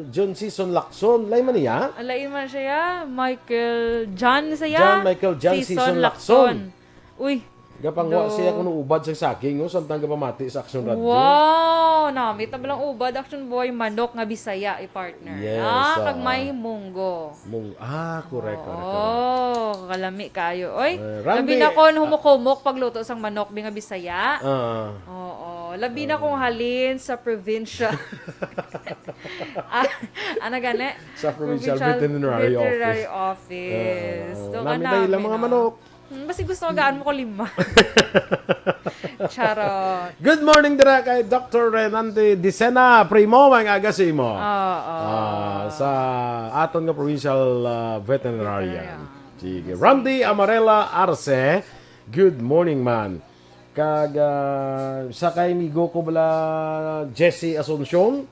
John Season Lacson, lay man niya? Alain man siya, Michael John siya. John Michael John Season Lacson. Uy, Gapangwa Do- siya kuno ubad sa saging, oh, samtang gapamati sa Action Radio. Wow! Namit na balang ubad, Action Boy. Manok nga Bisaya, i-partner. Yes, Ah, oo. Kag may munggo. Mung ah, correct, correct, correct. Oh, kalami kayo. Oy, Eh, labi Randy, na kon ah, humok-humok pagluto sang manok, binga Bisaya. Ah, Oo, labi na kung halin sa provincial. Ah, ano gani? Sa provincial veterinary veterinary office. office. Oo. Doon ka Nami na namin, ilang mga no? manok. Hmm, basi gusto ko gaan mo ko lima. Charot. Good morning dira kay Doctor Renante Dicena. Primo, may aga sa imo. Oo. Ah, sa aton nga provincial ah, veterinarian. Veterinarian. Sige. Randy Amarela Arce, good morning man. Kag ah, sa kay amigo ko bala Jesse Asuncion,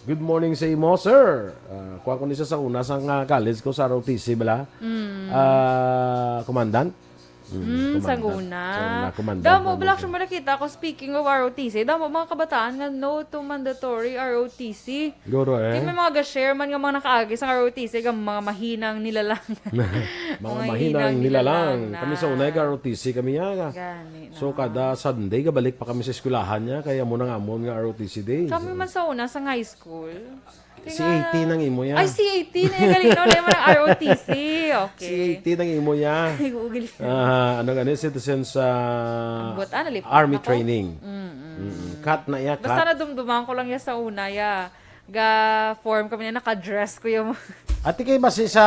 Good morning sa imo, sir. Ah, kuha ko ni siya sa una sa nga college ko sa R O T C bala. Mm. Ah, commandant? Mm, Mm, sa commandant. Una. Sa una, commandant Damo, na bala, mo. Actually, nakita ko, speaking of R O T C, damo mga kabataan nga no to mandatory R O T C. Guro, eh. Kay may mga ga-share man nga mga nakaagi sa R O T C, nga mga mahinang nilalang. Mga Mga mahinang hinang nilalang. nilalang na. Kami sa una, ga-R O T C kami, ya, nga. Gani So, na. kada Sunday, gabalik pa kami sa eskwelahan niya, kaya mo nang amon nga R O T C days. Kami man sa una, sa high school. Si Kaya A T nang imo, ya. Ay, si A T na yung galing, no? Dahil mo ng R O T C. Okay. Si A T nang imo, ya. Ay, Google. Ah, ano nga ni, citizen sa Ambot, ah, nalipot Army na ko. training. Mm, mm. Mm-mm. Cut na, ya, Basta cut. nadumduman ko lang ya sa una, ya. Ga-form kami na naka-dress ko yung Ati kay basi sa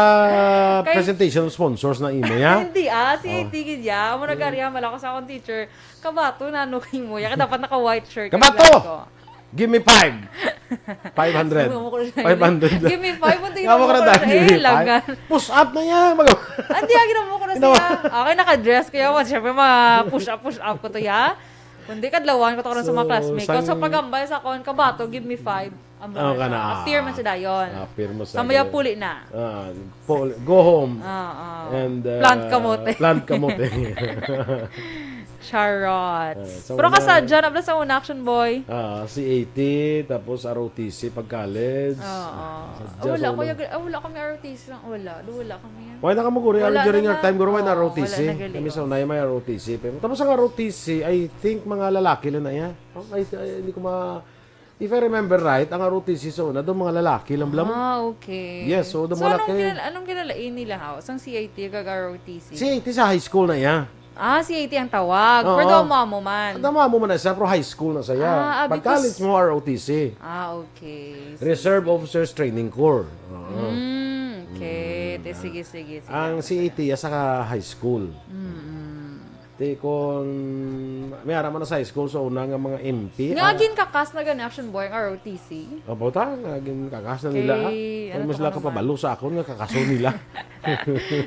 Kay presentation of sponsors na imo, ya? Hindi, ah. Si Oh. A T gid, ya. Amo Mm. nag-ariya, mala ko sa akong teacher. Kabato na, ano, imo, ya. Kaya dapat naka-white shirt. Kabato! Kaya ko. Give me five. Five hundred. Ginawa mo ko na siya. Five hundred. Give me five, unti Ginawa ginawa ko ko na na siya. Give me Eh, five. langan. Push up na yan. Mag- Hindi, ah, ginawa ko na Ginawa. siya. Okay, naka-dress ko yan. Siyempre, mga push up, push up ko to, ya. Kundi kadlawan ko to karon sa mga So, classmates ko. So, sang pag-ambal sa akon, kabato, give me five. Ambal Oh, ka siya. na. Appear man siya dayon. Appear mo sa Sa maya ganun. puli na. Ah, puli. Go home. Ah, ah. And, uh, Plant kamote. plant kamote. Charot. Ah, so Pero na- kasadya na pala sa una, Action Boy. Ah, si A T, tapos R O T C pag college. Oo. Sadya Ah, wala sa ko una. yung, ah, wala kami R O T C lang. Wala. Do, wala kami yan. Wala na ka mo, guro. Wala During na our na. time, guro, wala na Oo, R O T C. wala na gali. Kami sa unay may R O T C. Pero tapos ang R O T C, I think, mga lalaki lang na yan. Oh, ay, ay, hindi ko ma-, if I remember right, ang R O T C sa una, doon mga lalaki lang, blam. Ah, okay. Yes, so, the So, mga anong laki- kinal-, anong kinalain nila, ha? Sang C I T kag R O T C? C I T sa high school na iya. Ah, C I T ang tawag. Oo. Pero daw mo amo man. Daw mo amo man na siya, pero high school na siya. Ah, ah, Pag because college mo, R O T C. Ah, okay. Reserve Officers Training Corps. Oo. Mm, okay. Mm, Te, ah. sige, sige, sige. Ang Ako C I T, pala. ya sa high school. Mm-mm. Ti kung may ara man na sa high school, so una nga mga M P, Nga ah, ginkakas na gani, Action Boy, ang R O T C. Opo, ta, nga ginkakas na nila, ah. Kay, Pero ano mas to sila ka naman? kapabalo sa akon nga kakaso nila.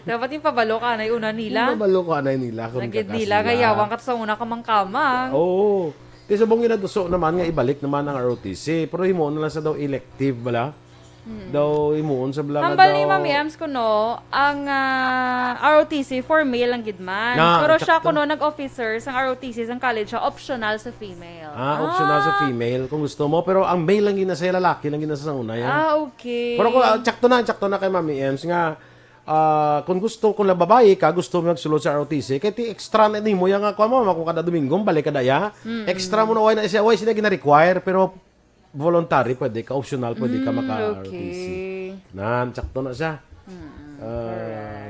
Dapat yung pabalo ka na yung una nila. Yung pabalo ka na nila kung Nagid kakas nila, nila. kay yawang ka sa una kamang-kamang. Oo. Ti subong ginatuso naman nga ibalik naman ang R O T C, pero himuon na lang sa daw elective bala. Mm. Daw himuon sa bala nga Hambal ni daw Ma'am Ems kuno, ang, ah, R O T C for male lang gid man. Na, Pero siya sakto. kuno nag-officer sang R O T C sang college siya, optional sa female. Ah, optional sa Ah. female kung gusto mo, pero ang male lang gina sa lalaki lang gina sa una yan. Ah, okay. Pero kung, ah, sakto na, sakto na kay Mami Ems nga, ah, kung gusto, kung la-, babayi ka, gusto mo magsulod sa R O T C, kay ti extra na nimo yan nga, kuha mo, kung kada Domingo, balik ka daya. Mm-mm. Extra mo na, way na siya, way sila gina-require, pero voluntary, pwede ka, optional, pwede ka Mm, maka-R O T C. okay. Nan, sakto na siya. Mm-mm, Ah,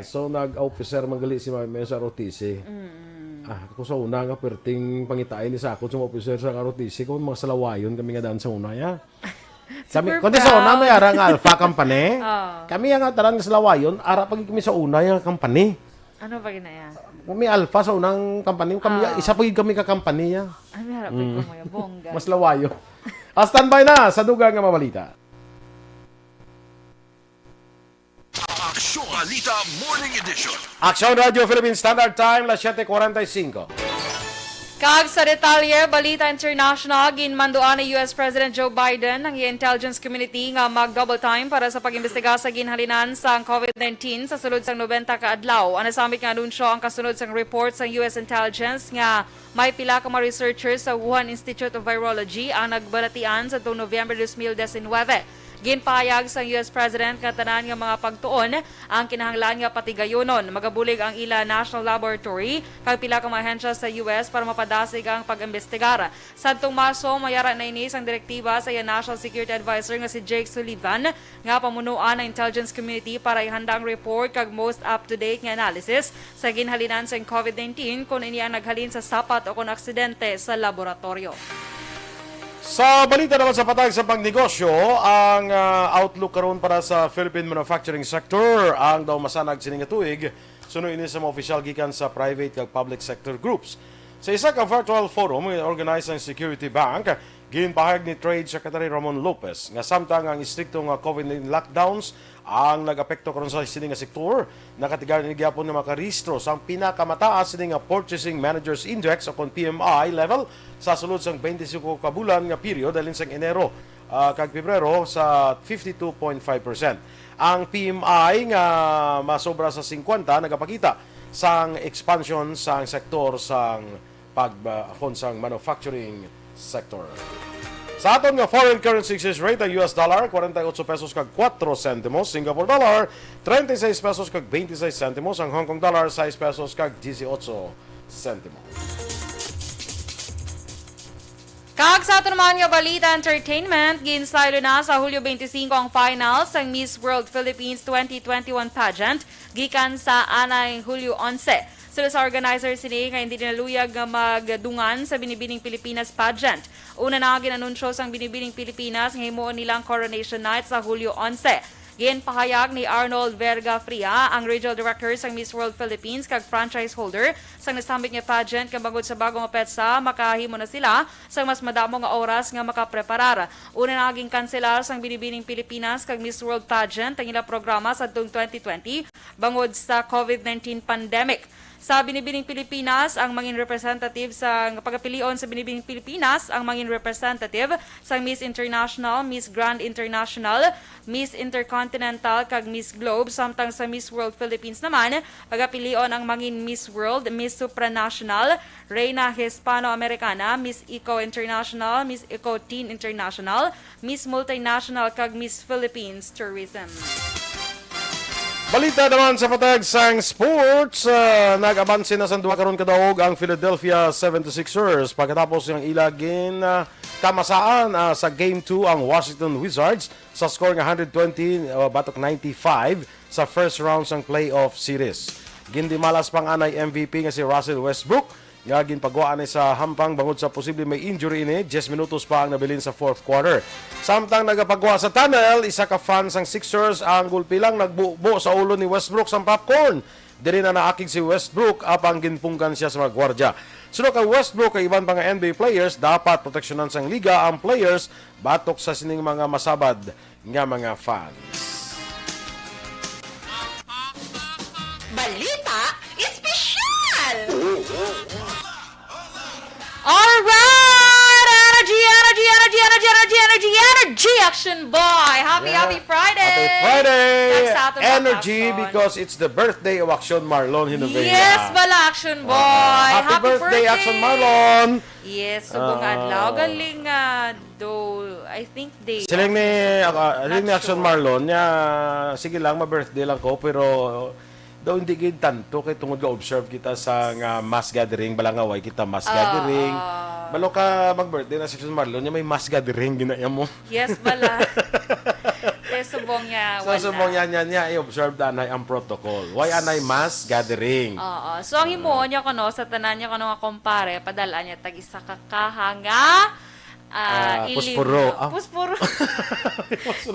correct. so, nag-officer man gali si Mami Ems sa R O T C. Mm-mm. Ah, ako sa una nga perting pangitain ni sa akon sa mga officer sa R O T C, kung mga salawayon kami nga daan sa una, ya. Kami, Super kundi sa una, may proud. ara nga Alpha Company. Ah. Kami nga tanan nga salawayon, ara pa gid kami sa una nga company. Ano ba ginaya? May Alpha sa unang company, kami, Ah. isa pa gid kami ka company, ya. Ay, may harap Mm. ko mo yung bongga. Mas lawayo. Ah, standby na sa dugang nga mabalita. Aksyon Balita Morning Edition. Aksyon Radio Philippine Standard Time, las siete cuarenta y cinco. Kag sa detalye, balita international, ginmanduan ni U S President Joe Biden ang iya intelligence community nga mag-double time para sa pag-imbestiga sa ginhalinan sang covid nineteen sa sulod sang nobenta ka adlaw. Ang nasambit nga anunsyo ang kasunod sang report sang U S intelligence nga may pila ka mga researchers sa Wuhan Institute of Virology ang nagbalatian sa tuong Nobyembre dos mil diecinuebe. Ginpahayag sang U S President nga tanan nga mga pagtuon ang kinahanglan nga patigayunon. Magabulig ang ila national laboratory kag pila ka mga ahensya sa U S para mapadasig ang pag-imbestigar. Sadtong Marso, mayara na ini sang direktiba sa iya National Security Advisor nga si Jake Sullivan nga pamunuan ang intelligence community para ihanda ang report kag most up-to-date nga analysis sa ginhalinan sang covid nineteen, kon ini ang naghalin sa sapat o kon aksidente sa laboratoryo. Sa balita naman sa patag sa pagnegosyo, ang, ah, outlook karon para sa Philippine manufacturing sector, ang daw masanag sini nga tuig, suno ini sa mga opisyal gikan sa private kag public sector groups. Sa isa ka virtual forum nga organize sang Security Bank, ginpahayag ni Trade Secretary Ramon Lopez nga samtang ang istrikto nga covid nineteen lockdowns ang nag-apekto karon sa sini nga sektor, nakatigayon ini gyapon nga makarehistro sang pinakamataas sini nga Purchasing Managers Index o kon P M I level sa sulod sang twenty-five ka bulan nga period halin sang Enero ah, kag Pebrero sa fifty-two point five percent. Ang P M I nga masobra sa singkwenta nagapakita sang expansion sang sektor sang pag, ah, kon sang manufacturing sector. Sa aton nga foreign currency exchange rate, ang U S dollar, forty-eight pesos kag four sentimos, Singapore dollar, treinta y seis pesos kag twenty-seis sentimos, ang Hong Kong dollar, sais pesos kag dieciocho sentimos. Kag sa aton naman nga balita entertainment, ginsaylo na sa Hulyo twenty-five ang final sang Miss World Philippines twenty twenty-one pageant gikan sa anay Hulyo onse. Suno sa organizer sini nga hindi naluyag nga magdungan sa Binibining Pilipinas pageant. Una na ginanunsyo sang Binibining Pilipinas nga himuon nila ang coronation night sa Hulyo onse. Ginpahayag ni Arnold Verga Fria, ang regional director sang Miss World Philippines kag franchise holder sang nasambit nga pageant, nga bangod sa bago nga petsa, makahimo na sila sang mas madamo nga oras nga makapreparar. Una na ginkanselar sang Binibining Pilipinas kag Miss World Pageant ang ila programa sadtong twenty twenty bangod sa covid nineteen pandemic. Sa Binibining Pilipinas, ang mangin representative sa pagapilion sa Binibining Pilipinas, ang mangin representative sang Miss International, Miss Grand International, Miss Intercontinental, kag Miss Globe, samtang sa Miss World Philippines naman, pagapilion ang mangin Miss World, Miss Supranational, Reina Hispano-Americana, Miss Eco International, Miss Eco Teen International, Miss Multinational, kag Miss Philippines Tourism. Balita naman sa patag sang sports, ah, nag-abanse na sang duha karon ka daog ang Philadelphia seventy-sixers pagkatapos ng ila gin, ah, kamasaan, ah, sa Game two ang Washington Wizards sa score nga hundred twenty, ah, batok ninety-five sa first round sang playoff series. Gindimalas pang anay M V P nga si Russell Westbrook nga ginpagwaan ni sa hampang bangod sa posible may injury ini, diyes minutos pa ang nabilin sa fourth quarter. Samtang nagapagwa sa tunnel, isa ka fan sang Sixers ang gulpi lang nagbubo sa ulo ni Westbrook sang popcorn. Diri na naakig si Westbrook, apang ginpunggan siya sa mga gwardya. Suno kay Westbrook kag iban pa nga N B A players, dapat proteksyonan sang liga ang players batok sa sining mga masabad nga mga fans. Balita Espesyal! Alright! Energy, energy, energy, energy, energy, energy, energy, Action Boy! Happy, happy Friday! Happy Friday! Kag sa aton mga Energy action. Because it's the birthday of Action Marlon Hinovela. Yes, bala, Action Boy! Ah, happy, birthday, Action Marlon! Yes, subong nga Ah. adlaw. Galing nga, though, I think they... Siling ni, off na ako, siya. siling ni Not Action sure. Marlon niya, sige lang, ma-birthday lang ko, pero daw hindi gid tanto kay tungod ga-observe kita sa nga mass gathering, bala nga way kita mass Oo. gathering. Balo ka mag-birthday na si Action Marlon niya, may mass gathering ginaya mo. Yes, bala. Kay subong niya, So, wala. subong niya, niya, niya, i-observe ta anay ang protocol. Why anay mass gathering? Oo. So, ang himuon niya kuno, sa tanan niya kuno nga kumpare, padal-an niya tag isa ka kaha nga, ah, Ah, ilim. puspuro. Ah. Puspuro.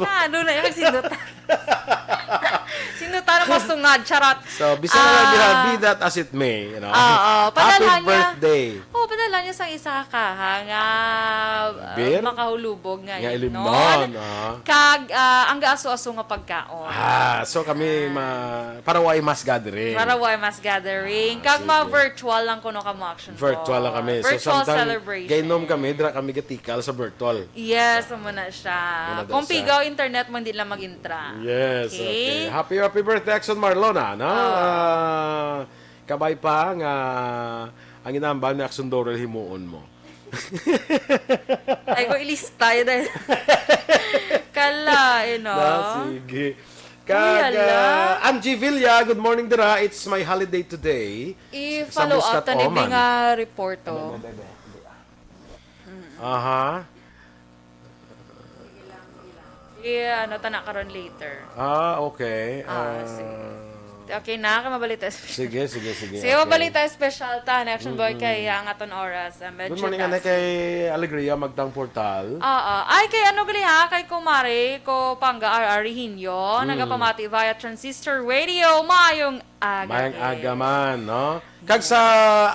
Na, ano na yung sindutan? Sindutan ang mga sungad, charot. So, bisan na lang Ah. diha, be that as it may, you know. Oo, Happy padalhan niya. birthday. Oh, padala niya sa isa ka kaha nga, ah, Beer? makahulubog nga Nga ilimnon. ilimnon, ah. Kag, ah, ang gaaso-aso nga pagkaon. Ah, so kami ma para way mass gathering. Para way mass gathering. Ah, Kag sige. ma-virtual lang kuno kamo, Action Virtual lang Boy. kami. Virtual so, samtang celebration. Gainom kami, dira kami gatikal sa virtual. Yes, amo na siya. Amo na daw Kung siya. pigaw internet mo, hindi lang mag-intra. Yes, okay. Okay. Happy, happy birthday, Action Marlon, ah, no? Ah. Ah, kabay pa nga ang inambal ni Action Dorel himuon mo. Ay, ko ilista yun dahil. Kala, eh, no? Na, sige. Uy, Kag, ala. ah, Angie Villa, good morning, dira. It's my holiday today. Sa I-follow up Muscat, ta ni Oman. Bing nga report, oh. Aha. I-, ano, ta na karon later. Ah, okay. Ah, Ah, sige. Okay na, kay mabalita. Sige, sige, sige. Sige, Okay. mabalita espesyal ta, na Action Boy, kay ang aton oras. Ah, medyo Good morning, anay kasi. Kay Alegria, Magtang Portal. Oo. Ay, kay ano gali ha? Kay Kumare, ko Panga R R Rehinyo, Mm. nagapamati via Transistor Radio. Maayong Aga, Mayang aga man, no? Kag sa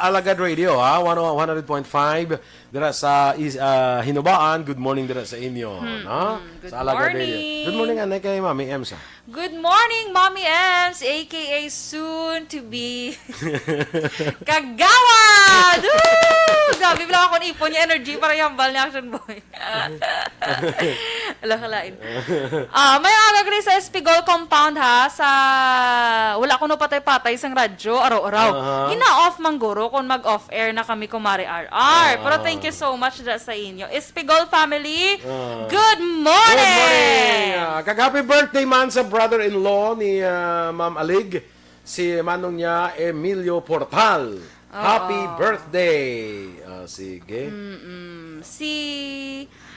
Alagad Radio, ha, one oh, one hundred point five, dira sa is-, ah, Hinubaan, good morning dira sa inyo, Hmm, no? Hmm, good Sa Alagad Radio. Morning. Good morning, anay, kay Mami Ems, ha? Good morning, Mommy Ems, A K A soon to be Kagawad! Woo! Grabe, wala akong ipon yung energy para yung hambal ni Action Boy. Ala, kalain. Ah, may aga gani sa Espigol compound, ha, sa, wala kuno patay-patay sang radyo, araw-araw. Aha. Gina-off man guro kung mag-off air na kami, Kumare R R. Ah. Pero thank you so much da sa inyo. Espigol family, Ah. Good morning! Good morning! Ah, kag happy birthday man sa brother-in-law ni, ah, Ma'am Alig, si manong niya, Emilio Portal. Happy Oo. birthday! Ah, sige. Mm-mm. Si,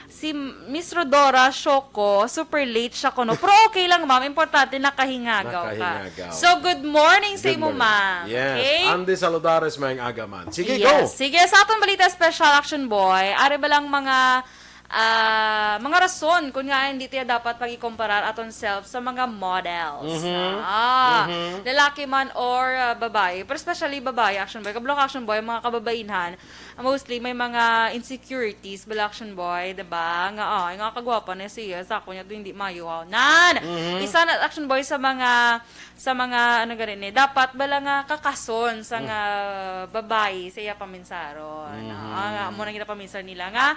si Miss Rodora Shoko, super late siya kuno. Pero okay lang, ma'am. Importante, nakahingagaw ka. Nakahingagaw. So, good morning sa Good imo, morning. ma'am. Yes. Okay? Andy Saludares, mayang aga man. Sige, Yes. go! Sige, sa aton balita special, Action Boy, ari ba lang mga, ah, mga rason kung nga hindi tayo dapat pag-ikumparar aton self sa mga models? Mhm. Ah, Mhm. lalaki man or, ah, babae. Pero especially babae, Action Boy. Kabalo ka, Action Boy, mga kababainhan, ah, mostly may mga insecurities, bala, Action Boy, diba? Nga, ah, nga kagwapa na siya, sa ako niya to hindi mayo, ah. Nan! Mhm. Isa na, Action Boy, sa mga, sa mga, ano gani ni, dapat bala nga kakason sa Mm. nga babae sa iya paminsaron. Mm. Ah, nga, amo na ginapaminsar nila nga,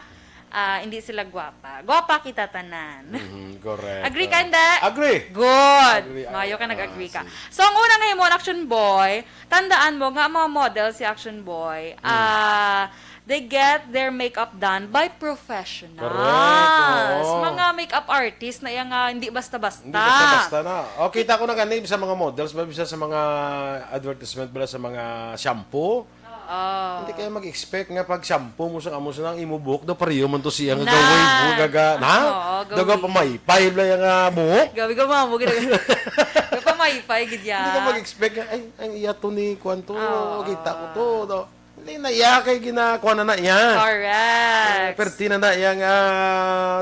ah, hindi sila gwapa. Gwapa kita tanan. Mhm, correct. Agree ka, hindi? Agree. Good. Agree. Mayo ka, Ah, nag-agree ka. sige. So, ang unang himo, Action Boy, tandaan mo nga ang mga model si Action Boy, Mm. ah, they get their makeup done by professionals. Correct, oo. Mga makeup artist na yan nga, hindi basta-basta. Hindi basta-basta na. O, kita ko na gani sa mga models, ba, bisa sa mga advertisement, ba, sa mga shampoo. Oo. Hindi kayo mag-expect nga pag shampoo mo sa amo sa nang imo buhok, daw pareho man to siya nga Na. gaway mo, gaga, na? Oo, Daw gaway. gapamaypay bala yung, ah, buhok. Gabi ka, mamo, gina-, gapamaypay, gid ya. Hindi ka mag-expect nga, "Ay, ang iya to ni kuwan to, Oo. kita ko to." Daw, hindi na iya, kay ginakuha na na iya. Correct. Eh, perti na na iya nga,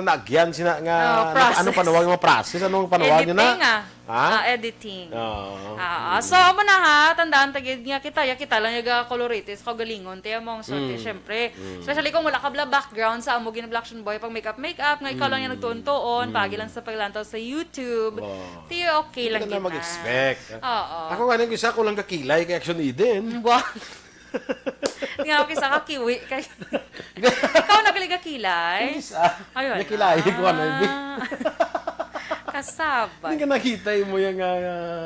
nagyan sina nga, Oh, na-, ano process. panawag nga process? Anong panawag niyo na? Editing, ah. Ha? Ah, editing. Oo. Ah, so, amo na ha, tandaan ta gid nga kita, ya kita lang yung kolorete sa kaugalingon, tiya mo ang sorte, Mm. syempre. Mm. Especially kung wala ka bala background sa amo gina-, Action Boy, pag makeup, makeup, nga ikaw lang yung Mm. nagtuon-tuon, Mm. pagi lang sa paglantaw sa YouTube. Wow. Tiyo, okay Hindi lang ka na kita. mag-expect. Oo. Ako nga nang isa ko lang kakilay kay Action Eden. Wow. Nga, okay, sa kakiwi. Kay, ikaw nagaligakilay? Hindi sa. Ayun. Nakilay ko, ano, hindi. Ah. Kasabay. Hindi ka nakita mo yung, ah,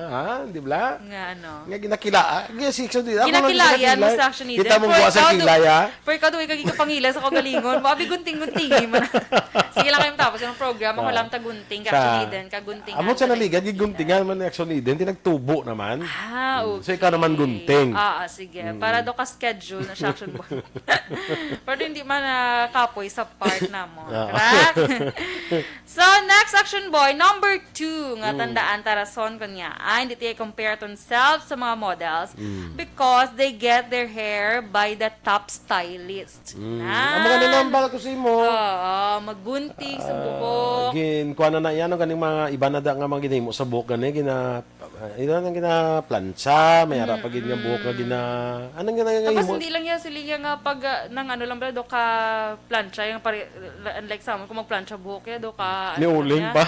ha? Di ba? Nga ano? Nga ginakila, ah? Nga si Action Eden. Ako lang Ginakilayan mo ginakilay. Sa Action Eden. Kita mong Pero buwas ang ikaw, kilay, ah? Pero ikaw, doon, kagika pangilan sa kaugalingon mo. Abi, gunting-gunting, eh, man. Sige lang kayo matapos yung programa. Ah. Walang tagunting, Sa Action Eden, kaguntingan Amo sa ka na naligan, ikaw giguntingan man ni Action Eden, tinagtubo naman. Ah, Mm. So, okay. ikaw naman gunting. Ah, ah, sige. Mm. Para daw ka-schedule na siya, Action Boy. Pero hindi man, ah, kapoy sa part na mo. Ah. Correct? So, next, Action Boy, number two, nga Mm. tandaan, tarason ko niya. Ay, hindi tayo compare to self sa mga models Mm. because they get their hair by the top stylist. Mm. Na. Ang mga nanambal ko sa imo. Oo, magbunting sa Ah, buhok. Gin-, kuha na na yan, ang ganing mga iba na da nga mga ginahimo sa buhok gani, gina-, ah, ito nang gina-plancha, may ara pa gid nga buhok nga Mm-mm. gina-, anong gina-, Tapos gina-, hindi lang yan, sila nga pag, ah, nang ano lang, bro, do ka plancha, yung pare-, unlike sa amin, kung magplancha buhok, ya, do ka, Ni ano lang uling yan. pa.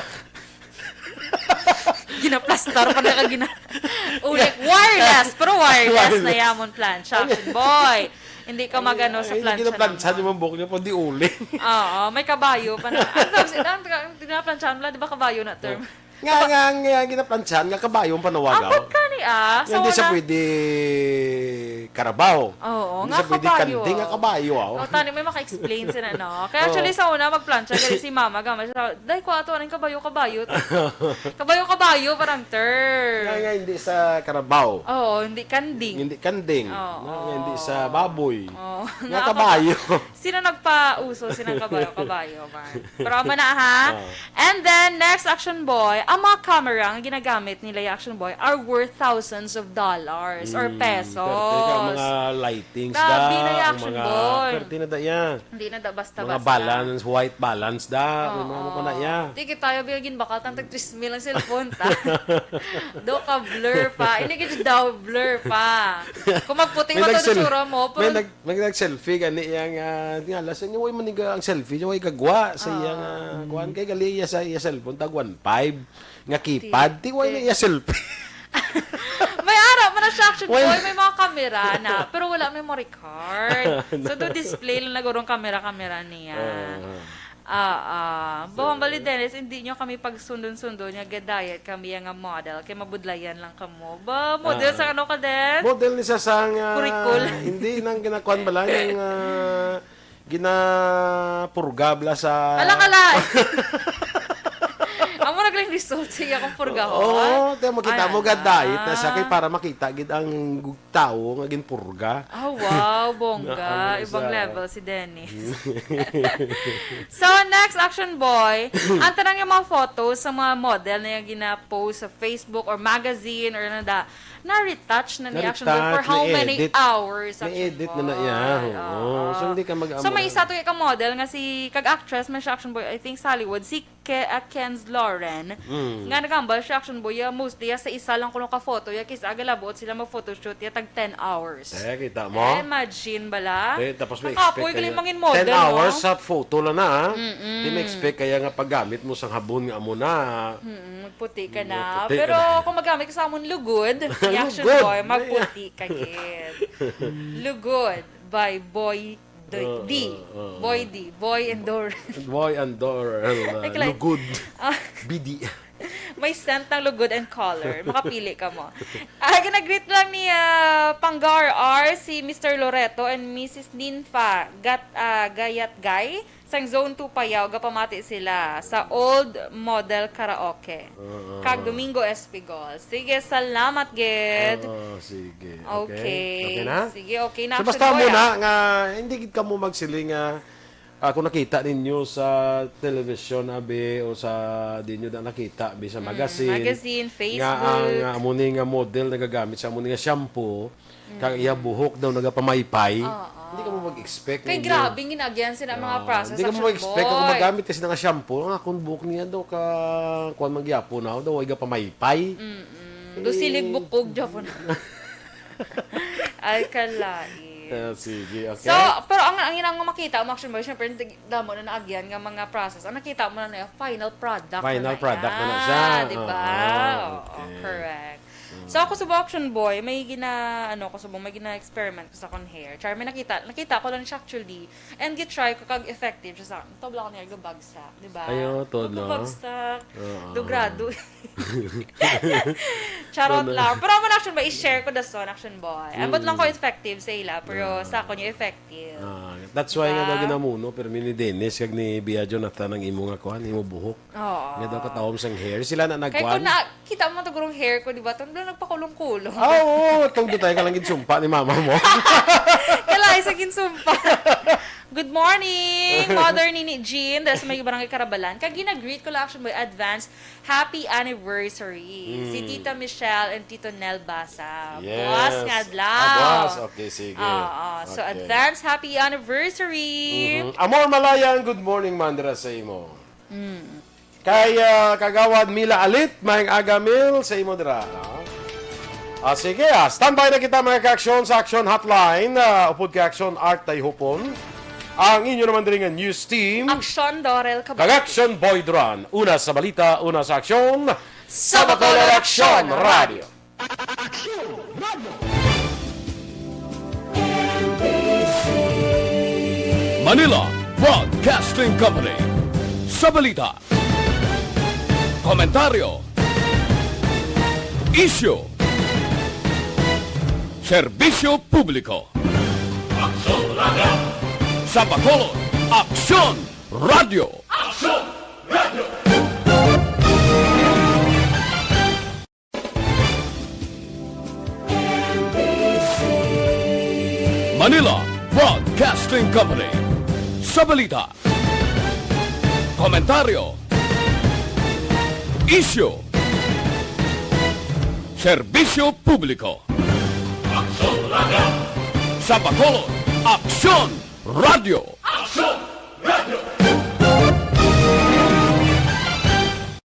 Ginaplastar pa na ka gina-, ulit, wireless, pero wireless na Wireless. yamon plancha, Action Boy. Hindi ka magano sa Ay, plancha hindi ginaplantsa naman. Yung mga buhok niya, pwede uling. Oo, may kabayo pa na. Ano tawag sila? Ang taga-, ang ginaplantsahan nila, di ba kabayo na term? Nga, Kaba- nga, nga, ginaplantsahan, nga kabayo ang panawagan. Ah, ba't ka ni, ah? Nga, hindi siya wala pwede karabaw. Oo, Hindi nga siya pwede kabayo, kanding, nga ah. kabayo, ah. Oh, tani, may maka-explain sila, no? Kaya Oo. actually, sa una, magplantsa, gani si mama, gama siya, "Day, ko ato, anong kabayo, kabayo?" Kabayo, kabayo, parang term. Nga, nga, hindi sa karabaw. Oo, hindi kanding. Hindi kanding. Oo. Nga, nga, hindi sa baboy. Oo. Nga Nga kabayo. Sino nagpauso? Sino ang kabayo-kabayo man? Pero ama na, ha? Oo. And then, next, Action Boy, ang mga camera nga ginagamit nila yung Action Boy are worth thousands of dollars or Mm, pesos. pero teka, Ang mga lightings Grabe da, na ang action, mga boy. Curtain na da, iya. Hindi na da basta-basta. Mga balance, white balance da. May mga Oo. mukha na, iya. Di kita, yung bilgin, baka tang tag three mil ang cellphone ta. Do ka blur pa. Hindi ka daw blur pa. Kung magputing May mo to, nagsel-, tsura mo, may pero nag-, may nag-selfie, gani, iya nga, tingala sa inyo, way maniga ang selfie, way gagwa sa iya nga, Ah. kuwan, kay gali iya sa iya cellphone, tag one five. Nga keypad, ti, way na iya selfie. May ara man na siya, action Well, boy, may mga kamera na, pero wala may mo record. So, do display lang nagurong kamera-kamera niya. Ah. Ah, ah. Bawang Bali Dennis, hindi nyo kami pagsundon-sundon nga gadayat kami nga model, kay mabudlayan lang kamo. Ba, model Ah. sa ano ka, Des? Model ni sa sang, ah, Kurikul. hindi nang ginakuan bala, yung, ah, ginapurga bala sa Ala, ala. Amo nagling result sa iya kung purgahon. Oo, te, makita Ay, mo, ala. Gad-diet na siya kay para makita gid ang gu-, tawo nga ginpurga. Ah, wow, bongga. Naano Ibang siya. level si Dennis. So, next, action boy, ang tanang yung mga photos sa mga model na yung gina-post sa Facebook or magazine or ano da, na-retouch na ni Action Boy for Na-retouch, how many na-edit. hours, Action Na-edit na na iya, Boy? oo. Oo. So, hindi ka mag-amo So, may na. isa to ka model nga si, kag actress, may siya, Action Boy, I think, sa Hollywood, si Ke-, ah, Kenz Lauren, Mm. nga nagambal siya, Action Boy, ya, mostly, ya, sa isa lang kuno ka photo, ya, kis-a galabuot sila mag-photoshoot, ya, tag ten hours. Eh, kita mo? Eh, imagine bala. Eh, tapos may Kakapoy expect galing kayo. mangin model, Ten hours no? sa photo lang na, ah. Mm-mm. Di may expect kaya nga paggamit mo sang habon nga amo na. Mm-mm. Puti ka na. Puti ka Pero na. kung magamit ka sa amon lugod, reaction Lugod. boy, magputi ka gid. Lugod by Boy D. Oo, D. oo, oo. Boy D. Boy and Dor. Boy and Dor, uh, Like, like, Lugod. ah, B D. May scent ng lugod and color. Makapili ka mo. Ah, ginagreet lang ni, ah, Panggar R si Mister Loreto and Missus Ninfa Gat-, ah, Gayatgay. Sang Zone two Payao, gapamati sila sa Old Model Karaoke. Oo. Kag Domingo Espigol. Sige, salamat, gid. Oo, sige. Okay. Okay. Okay na? Sige, okay na. So, Action basta mo Boy, na ah. nga, hindi gid kamo magsiling nga, ah, kung nakita ninyo sa television, abi, o sa, di nyo na nakita, abi, sa Mm, magazine, magazine, nga ang, Facebook. ah, amo ni nga model nagagamit sa amo ni nga shampoo, Kag iya buhok daw nagapamaypay. Oo. Hindi ka mo mag-expect Kay nga grabe, ginagyan sila mga Ah, process, hindi ka mo Action mag-expect kung Boy. magamit ka sila nga shampoo. Ang akong buhok niya daw ka, kuwan, magyapon na daw, ay gapamaypay. Mm-mm. Eh. Do silig bukog, Japon. Ay, kalait. Ah, sige, okay. So, pero ang, ang inang makita mo, Action Boy, syempre, damo na naagyan nga mga process. Ang nakita mo na na, final product Final na na product na na yan, siya. di ba? Oo, Oo, okay. correct. Mm. So, ako subong, Action Boy, may gina-, ano, ako subong, may gina-experiment ko sa akong hair. Char, may nakita, nakita ko lang siya actually. And gitry ko kag effective siya sa akin. Tabla ko niya, gabagsak, di ba? Ay, oo, to, no? Gabagsak. Oo. Dogrado. Charot Ano? lang. Pero amo na, Action Boy, i-share ko dason, Action Boy. Ambot lang ko Mm. effective sa ila, pero Ah. sa ako niya effective. Ah, that's why nga Diba? daw ginamuno, pero ni Dennis, kag ni Bia Jonathan ang imo nga kuan, imo buhok. Oo. Nga daw katawom sang hair. Sila na Kay nagkuan. kung na, kita mo to gurong hair ko, di ba? Tong nagpakulong-kulong. Ah, oo. Tong dutay ka lang gid sumpa ni mama mo. Kalay sa ginsumpa. Good morning, Mother Nini Jean. Dahil sa may barangay Karabalan. Kag gina-greet ko lang, Action Boy, advance happy anniversary. Si Mm. Tita Michelle and Tito Nel Basa. Yes. Buwas nga adlaw. Ah, buwas. Okay, sige. Oo. So, Okay. advance happy anniversary. Mhm. Amor Malayang, good morning, Mandra, sa imo. Mm. Kay, ah, Kagawad Mila Alit, maayong aga, Mil, sa imo dira, no? Ah, sige, ah, standby na kita, mga ka-aksyon, sa Aksyon Hotline. Ah, upod kay Aksyon Art Tayhupon, ang inyo naman diri nga news team. Aksyon Dorel Cabal. Kag Aksyon Boy Duran. Una sa balita, una sa aksyon. Sa Bacolod Aksyon Radio. Aksyon Radio. Manila Broadcasting Company. Sa balita, komentaryo, isyu, serbisyo publiko. Aksyon Radio. Sa Bacolod, Aksyon Radio. Aksyon Radio. Manila Broadcasting Company. Sa balita, komentaryo, isyu, serbisyo publiko. Aksyon Radio. Sa Bacolod, Aksyon Radio. Aksyon Radio.